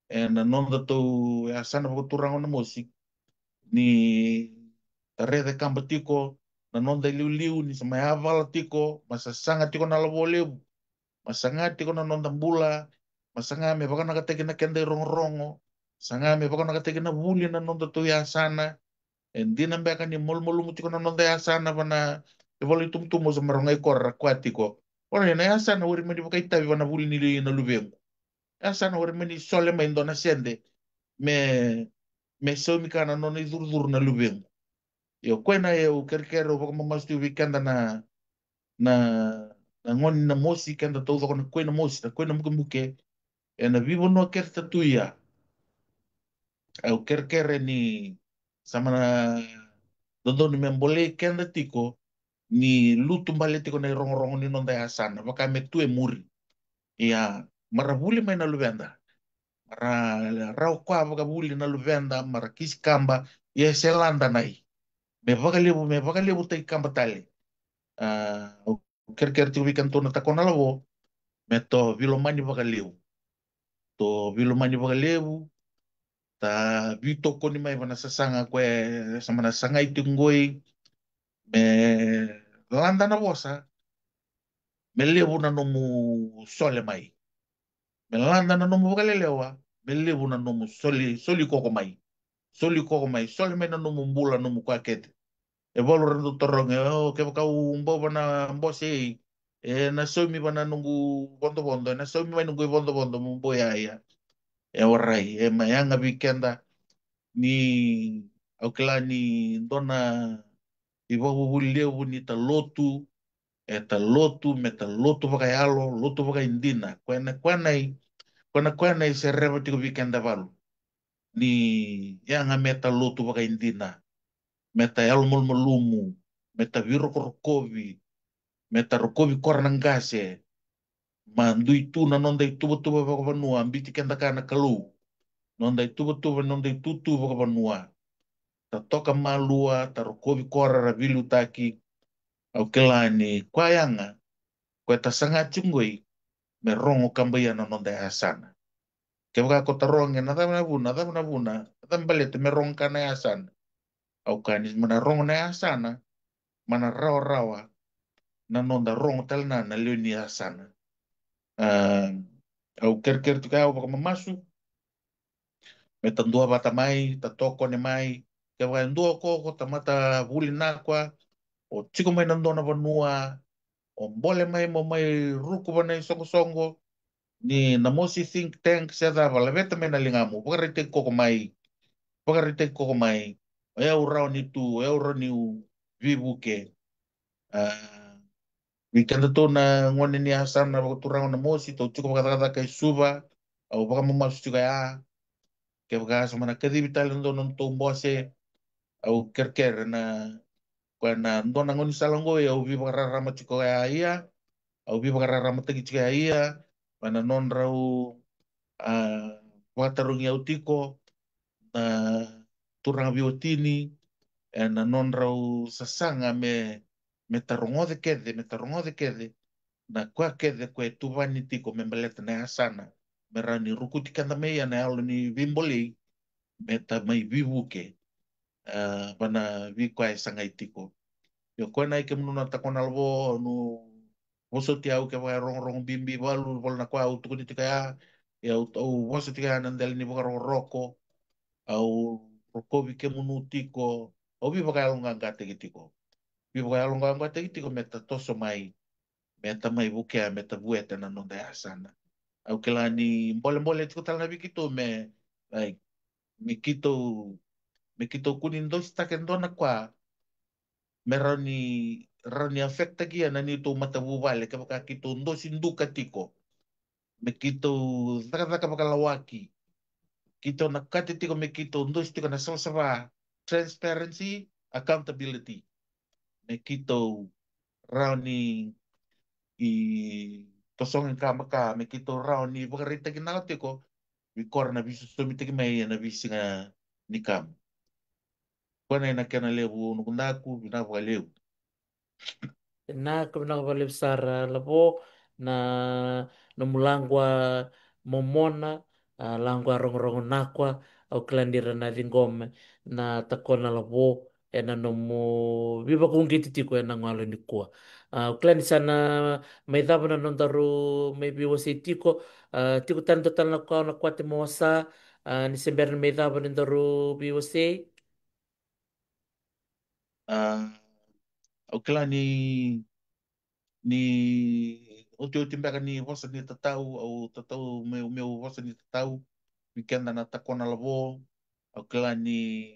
e na nodatou yasana vakaturaga o Namosi. Ni ta raica kaba tiko na noda iliuliu, ni sa ma yavala tiko, ma sasaga tiko na lavo levu, ma saga tiko na noda bula, ma saga me vakanakataki na keda irogorogo, saga me vakanakataki na vuli na nodatou yasana. E dina beka ni malumalumu tiko na noda yasana va na ivola itubutubu sa maragai kora ra koya tiko. Ora na yasana wari mani vakaitavi va na vuli ni liu na luvequ. Yasana wari mani sole mai dua na sede me, me saumi ka na nona icurucuru na luvequ. Io koya na e au kerekere au vakamamasu tu vei keda na, na, na gone ni Namosi, keda taucoko na koya na Namosi, na koya na bukebuke. E na vivanua keda ta tu ia. Au kerekere ni sa mana dodonu me bolei keda tiko ni lutu bale tiko na irogorogo ni noda yasana vaka me tu e muri. Ia, mara vuli mai na luveda. Mara rawa koya vakavuli na luveda, mara kisi kaba, ia se lada nai. Me vakalevu, me vakalevu tai kaba tale. A, au kerekere tiko vei kedatou na takona lavo, me to vilomani vakalevu. To vilomani vakalevu, ta vitokoni mai va na sasaga koya e sa mana sagai tiko qoi, me lada na vosa, me levu na nomu sole mai. Me lada na nomu vakalelewa, me levu na nomu soli, soli koko mai. Soli koko mai, sole mai na nomu bula, nomu koya kece. E valu ra dau taroga, o, kevaka au bau va na bose ei, e na saumi va na noqu vodovodo, e na saumi mai noqu ivodovodo mo bau ia, ia. E warai, e ma yaga vei keda ni au kila ni dua na ivakavuvuli levu ni ta lotu, e ta lotu, me ta lotu vakayalo, lotu vakaidina. Koya na, koya na i, koya na, koya na i sereva tiko vei keda valu. Ni yaga me ta lotu vakaidina, me ta yalo malumalumu, me ta virokorokovi, me ta rokovi kora na qase, ma dui tu na noda ituvatuva vakavanua, biti keda ka na Kalou. Noda ituvatuva, noda itutu vakavanua. Ta toka malua, ta rokovi kora ra veiliutaki. Au kila ni koya yaga, koya ta saga tiko qoi, me rogo kabaia na noda yasana. Kevaka ko taroga na cava na vuna, na cava na vuna, na cava baleta me rogo ka na yasana. Au kaya ni mana rogo na yasana, mana rawarawa na noda rogo tale na, na lewe ni yasana. A, Au kerekere tiko ya, au vakamamasu me ta dua vata mai, ta tokone mai. Kevaka e dua ko ko tamata vuli nakua, o tiko mai na dua na vanua, o bole mai mo mai ruku vana isoqosoqo ni na mosi think tank se cava, laveta mai na ligamu, vakaraitaki koko mai, vakaraitaki koko mai. O yau rawa ni tu, o yau rawa ni u vivuke. A, vei kedatou na gone ni yasana vakaturaga na mosi, tou tiko vakacakacaka e Suva, au vakamamasu tiko ya. Kevaka sa mana kacivi tale na dua na nodatou bose, au kerekere na koya na dua na gaunisala oqo, e au vivakararama tiko ya ia, au vivakararamataki tiko ya ia, mai na nodrau a vakatarogi au tiko na turaga veiwatini, ena nodrau sasaga me, me ta rogoce kece, me ta rogoce kece na koya kece ko e tuvani tiko me baleta na yasana, me rawa ni rukuti keda mai ena yalo ni veibolei, me ta mai vivuke, a, vana vei koya e sagai tiko. Io, koya na i kemunu na takona lavo, nu vosoti au kevaka e rogorogo bibi valu, valu na koya au tukuni tiko ya, e au, au vosa tiko ya na dela ni vakarokoroko, au rokovi kemunu tiko, au vivakayaloqaqataki tiko. Vivakayaloqaqataki tiko me ta toso mai, me ta mai vukea, me ta vueta na noda yasana. Au kila ni bolebole tiko tale na vei keitou me, like, me keitou, me keitou kua ni dositaka e dua na koya, me rawa ni, rawa ni affectaki ia na neitou matavuvale, kevaka keitou dosi duka tiko. Me keitou cakacaka vakalawaki. Keitou na kate tiko me keitou dosi tiko na savasava, transparency, accountability. Me keitou rawa ni i tosoga i kamaka, me keitou rawa ni vakaraitaki naka tiko vei kora na veisosomitaki mai ena veisiga ni kamu. Koya na i na kena levu, nukudaku, vinaka vakalevu. Vinaka, vinaka vakalevu sara Lavo, na nomu laqua momona, a, laqua rogorogo nakua, au kila ni ra na ciqoma na takona Lavo ena nomu veivakauqeti tiko ena gauna nikua. A, au kila ni sa na mai cava na nodaru mai veiwasei tiko, a, tiko tani dua tale na koya na kwate mo wasa, a, ni se bera ni mai cava ni daru veiwasei. A, au kila ni, ni otioti beka ni vosa ni tatau, au tatau meu, meu vosa ni tatau vei keda na takona Lavo. Au kila ni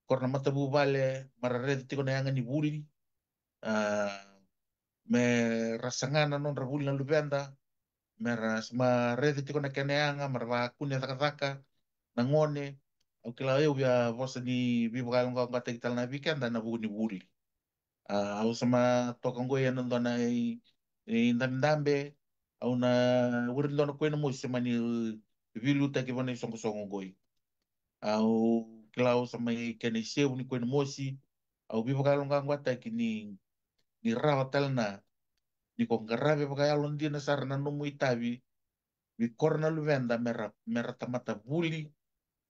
kora na matavuvale, mara raica tiko na yaga ni vuli, a, me ra saga na nodra vuli na luveda, me ra sa ma raica tiko na kena yaga, me ra vakakune cakacaka na gone. Au kila au via vosa ni veivakayaloqaqataki tale na vei keda na vuku ni vuli. A, au sa ma toka qoi ena dua na i, i dabedabe, au na wiri dua na koi na mosi se mani veiliutaki vana isoqosoqo qoi. Au kila au sa mai kena isevu ni koi na mosi, au veivakayaloqaqataki ni, ni rawa tale na, ni ko qaravi vakayalo dina sara na nomu itavi, vei kora na luveda me ra, me ra tamata vuli,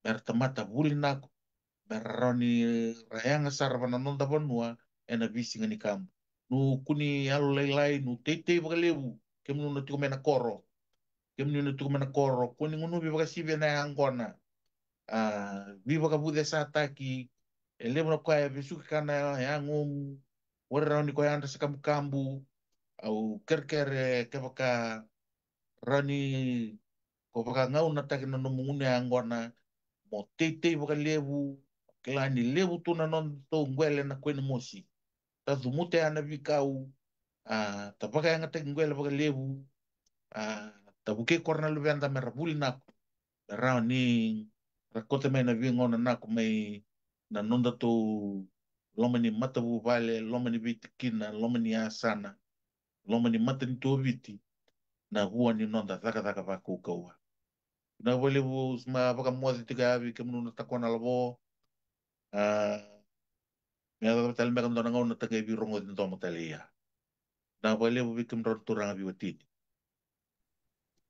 me ra tamata vuli nako, me ra rawa ni ra yaga sara vana noda vanua ena veisiga ni kamu. Nu kua ni yalo lailai, nu teitei vakalevu, kemunu na tiko mai na koro. Kemunu na tiko mai na koro, kua ni gunuvi vakasivi ena yaqona. A, veivakavucesataki, e levu na koya e vesuki kana yagomu, wari rawa ni ko yadra se kabukabu. Au kerekere kevaka rawa ni ko vakagaunataki na nomu gunu yaqona, mo teitei vakalevu, kila ni levu tu na nodatou qwele na koi na mosi. Ta cumuta ya na veikau, a, ta vakayagataki qwele vakalevu, a, ta vukei kora na luveda me ra vuli nako. Me rawa ni ra kauta mai na veigauna nako mai na nodatou loma ni matavuvale, loma ni veitikina, loma ni yasana, loma ni matanitu o Viti, na vua ni noda cakacaka vakaukauwa. Vinaka vakalevu, au sa ma vakamoce tiko ya vei kemunu na takona Lavo. A, me yacova tale beka dua na gauna ta qai veirogoci domo tale ia. Vinaka vakalevu vei kemudrau na turaga veiwatini.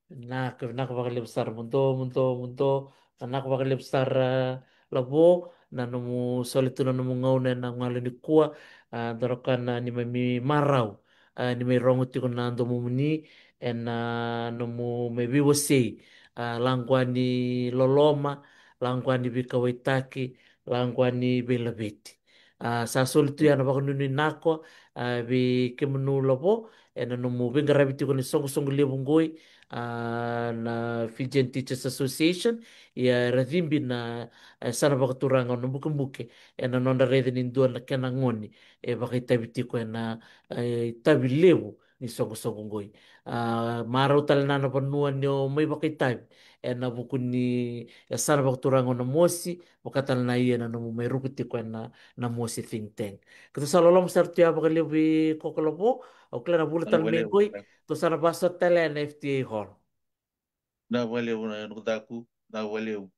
Vinaka, vinaka vakalevu sara, muduo, muduo, muduo. Vinaka vakalevu sara, Lavo, na nomu soli tu na nomu gauna ena gauna nikua. A, dua na ka na neimami marau, a, ni mai rogo tiko na domomuni, ena nomu mai veiwasei, a, laqua ni loloma, laqua ni veikauwaitaki, laqua ni veilaveti. A, sa soli tu ya na vakanuinui nako, a, vei kemunu Lavo, ena nomu veiqaravi tiko ni soqosoqo levu qoi, a, na Fijian Teachers Association, ia era cibi na, e, sa na vakaturaga o Nabukebuke, ena nodra raica ni dua na kena gone e vakaitavi tiko ena, e, itavi levu ni soqosoqo qoi. A, marau tale na na vanua ni o mai vakaitavi ena vuku ni, e, sa na vakaturaga o Namosi, vaka tale na ia na nomu mai ruku tiko ena Namosi think tank. Keitou sa loloma sara tu ya vakalevu i Kokolavo, au kila na vula tale mai qoi, tou sa na vasota tale ena F T A Hall. Na vakalevu na noqu daku, na vakalevu.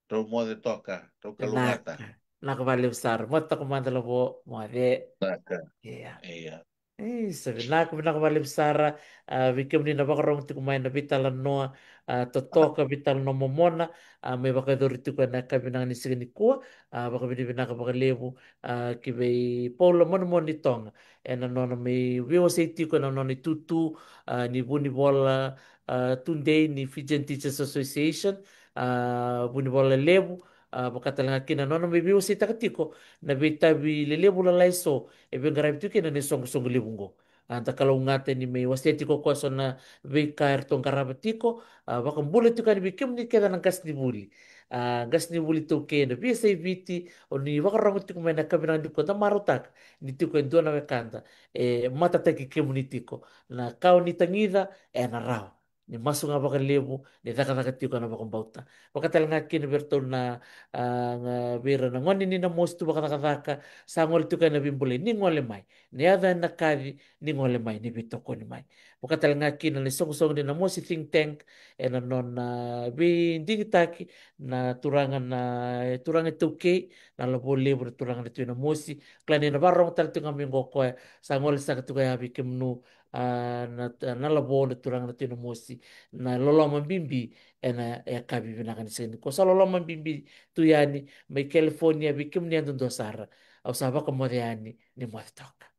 Rau moce toka, rau kalougata. Naka, naka vakalevu sara. Moce toka mada Lavo, moce. Naka. Ia. Ia. Isa, vinaka, vinaka vakalevu sara, a, vei kemuni na vakarogo tiko mai na veitalanoa, a, totoka, veitalanoa momona, a, mai vakayacori tiko ena yakavi vinaka ni siga nikua, a, vakavinavinaka vakalevu, a, ki vei Paula Monemone ni Toga, ena nona mai veiwasei tiko ena nona itutu, a, ni vunivola, a, tudei ni Fijian Teachers Association, a, vunivola levu, a, vaka tale ga kina na nona mai veiwaseitaka tiko na veitavi lelevu lalai so e veiqaravi tiko kina na isoqosoqo levu qo. A, da kalougata ni mai wasea tiko o koya so na veika eratou qarava tiko, a, vakabula tiko yani vei kemuni kece na qasenivuli. A, qasenivuli iTaukei ena veiyasai Viti, o ni vakarogo tiko mai na yakavi vinaka nikua, da marautaka ni tiko e dua na wekada e matataki kemuni tiko. Na ka o ni tagica ena rawa. Ni masu ga vakalevu, ni cakacaka tiko ena vakabauta. Vaka tale ga kina vei iratou na, a, ga, vei ira na gone ni Namosi tu vakacakacaka, sa gole tiko ena veibulai, ni gole mai. Ni yaco yani na kaci, ni gole mai, ni veitokoni mai. Vaka tale ga kina na isoqosoqo ni Namosi think tank, ena nona veidigitaki na turaga, na turaga iTaukei, na Lavo levu na turaga na Tui Namosi. Kila ni na vakarogo tale tiko ga mai qo o koya, sa gole saka tiko ya vei kemunu, a, na, na Lavo na turaga na Tui Namosi, na loloma bibi ena yakavi vinaka ni siga nikua. Sa loloma bibi tu yani mai California vei kemuni yadudua sara. Au sa vakamoce yani, ni moce toka.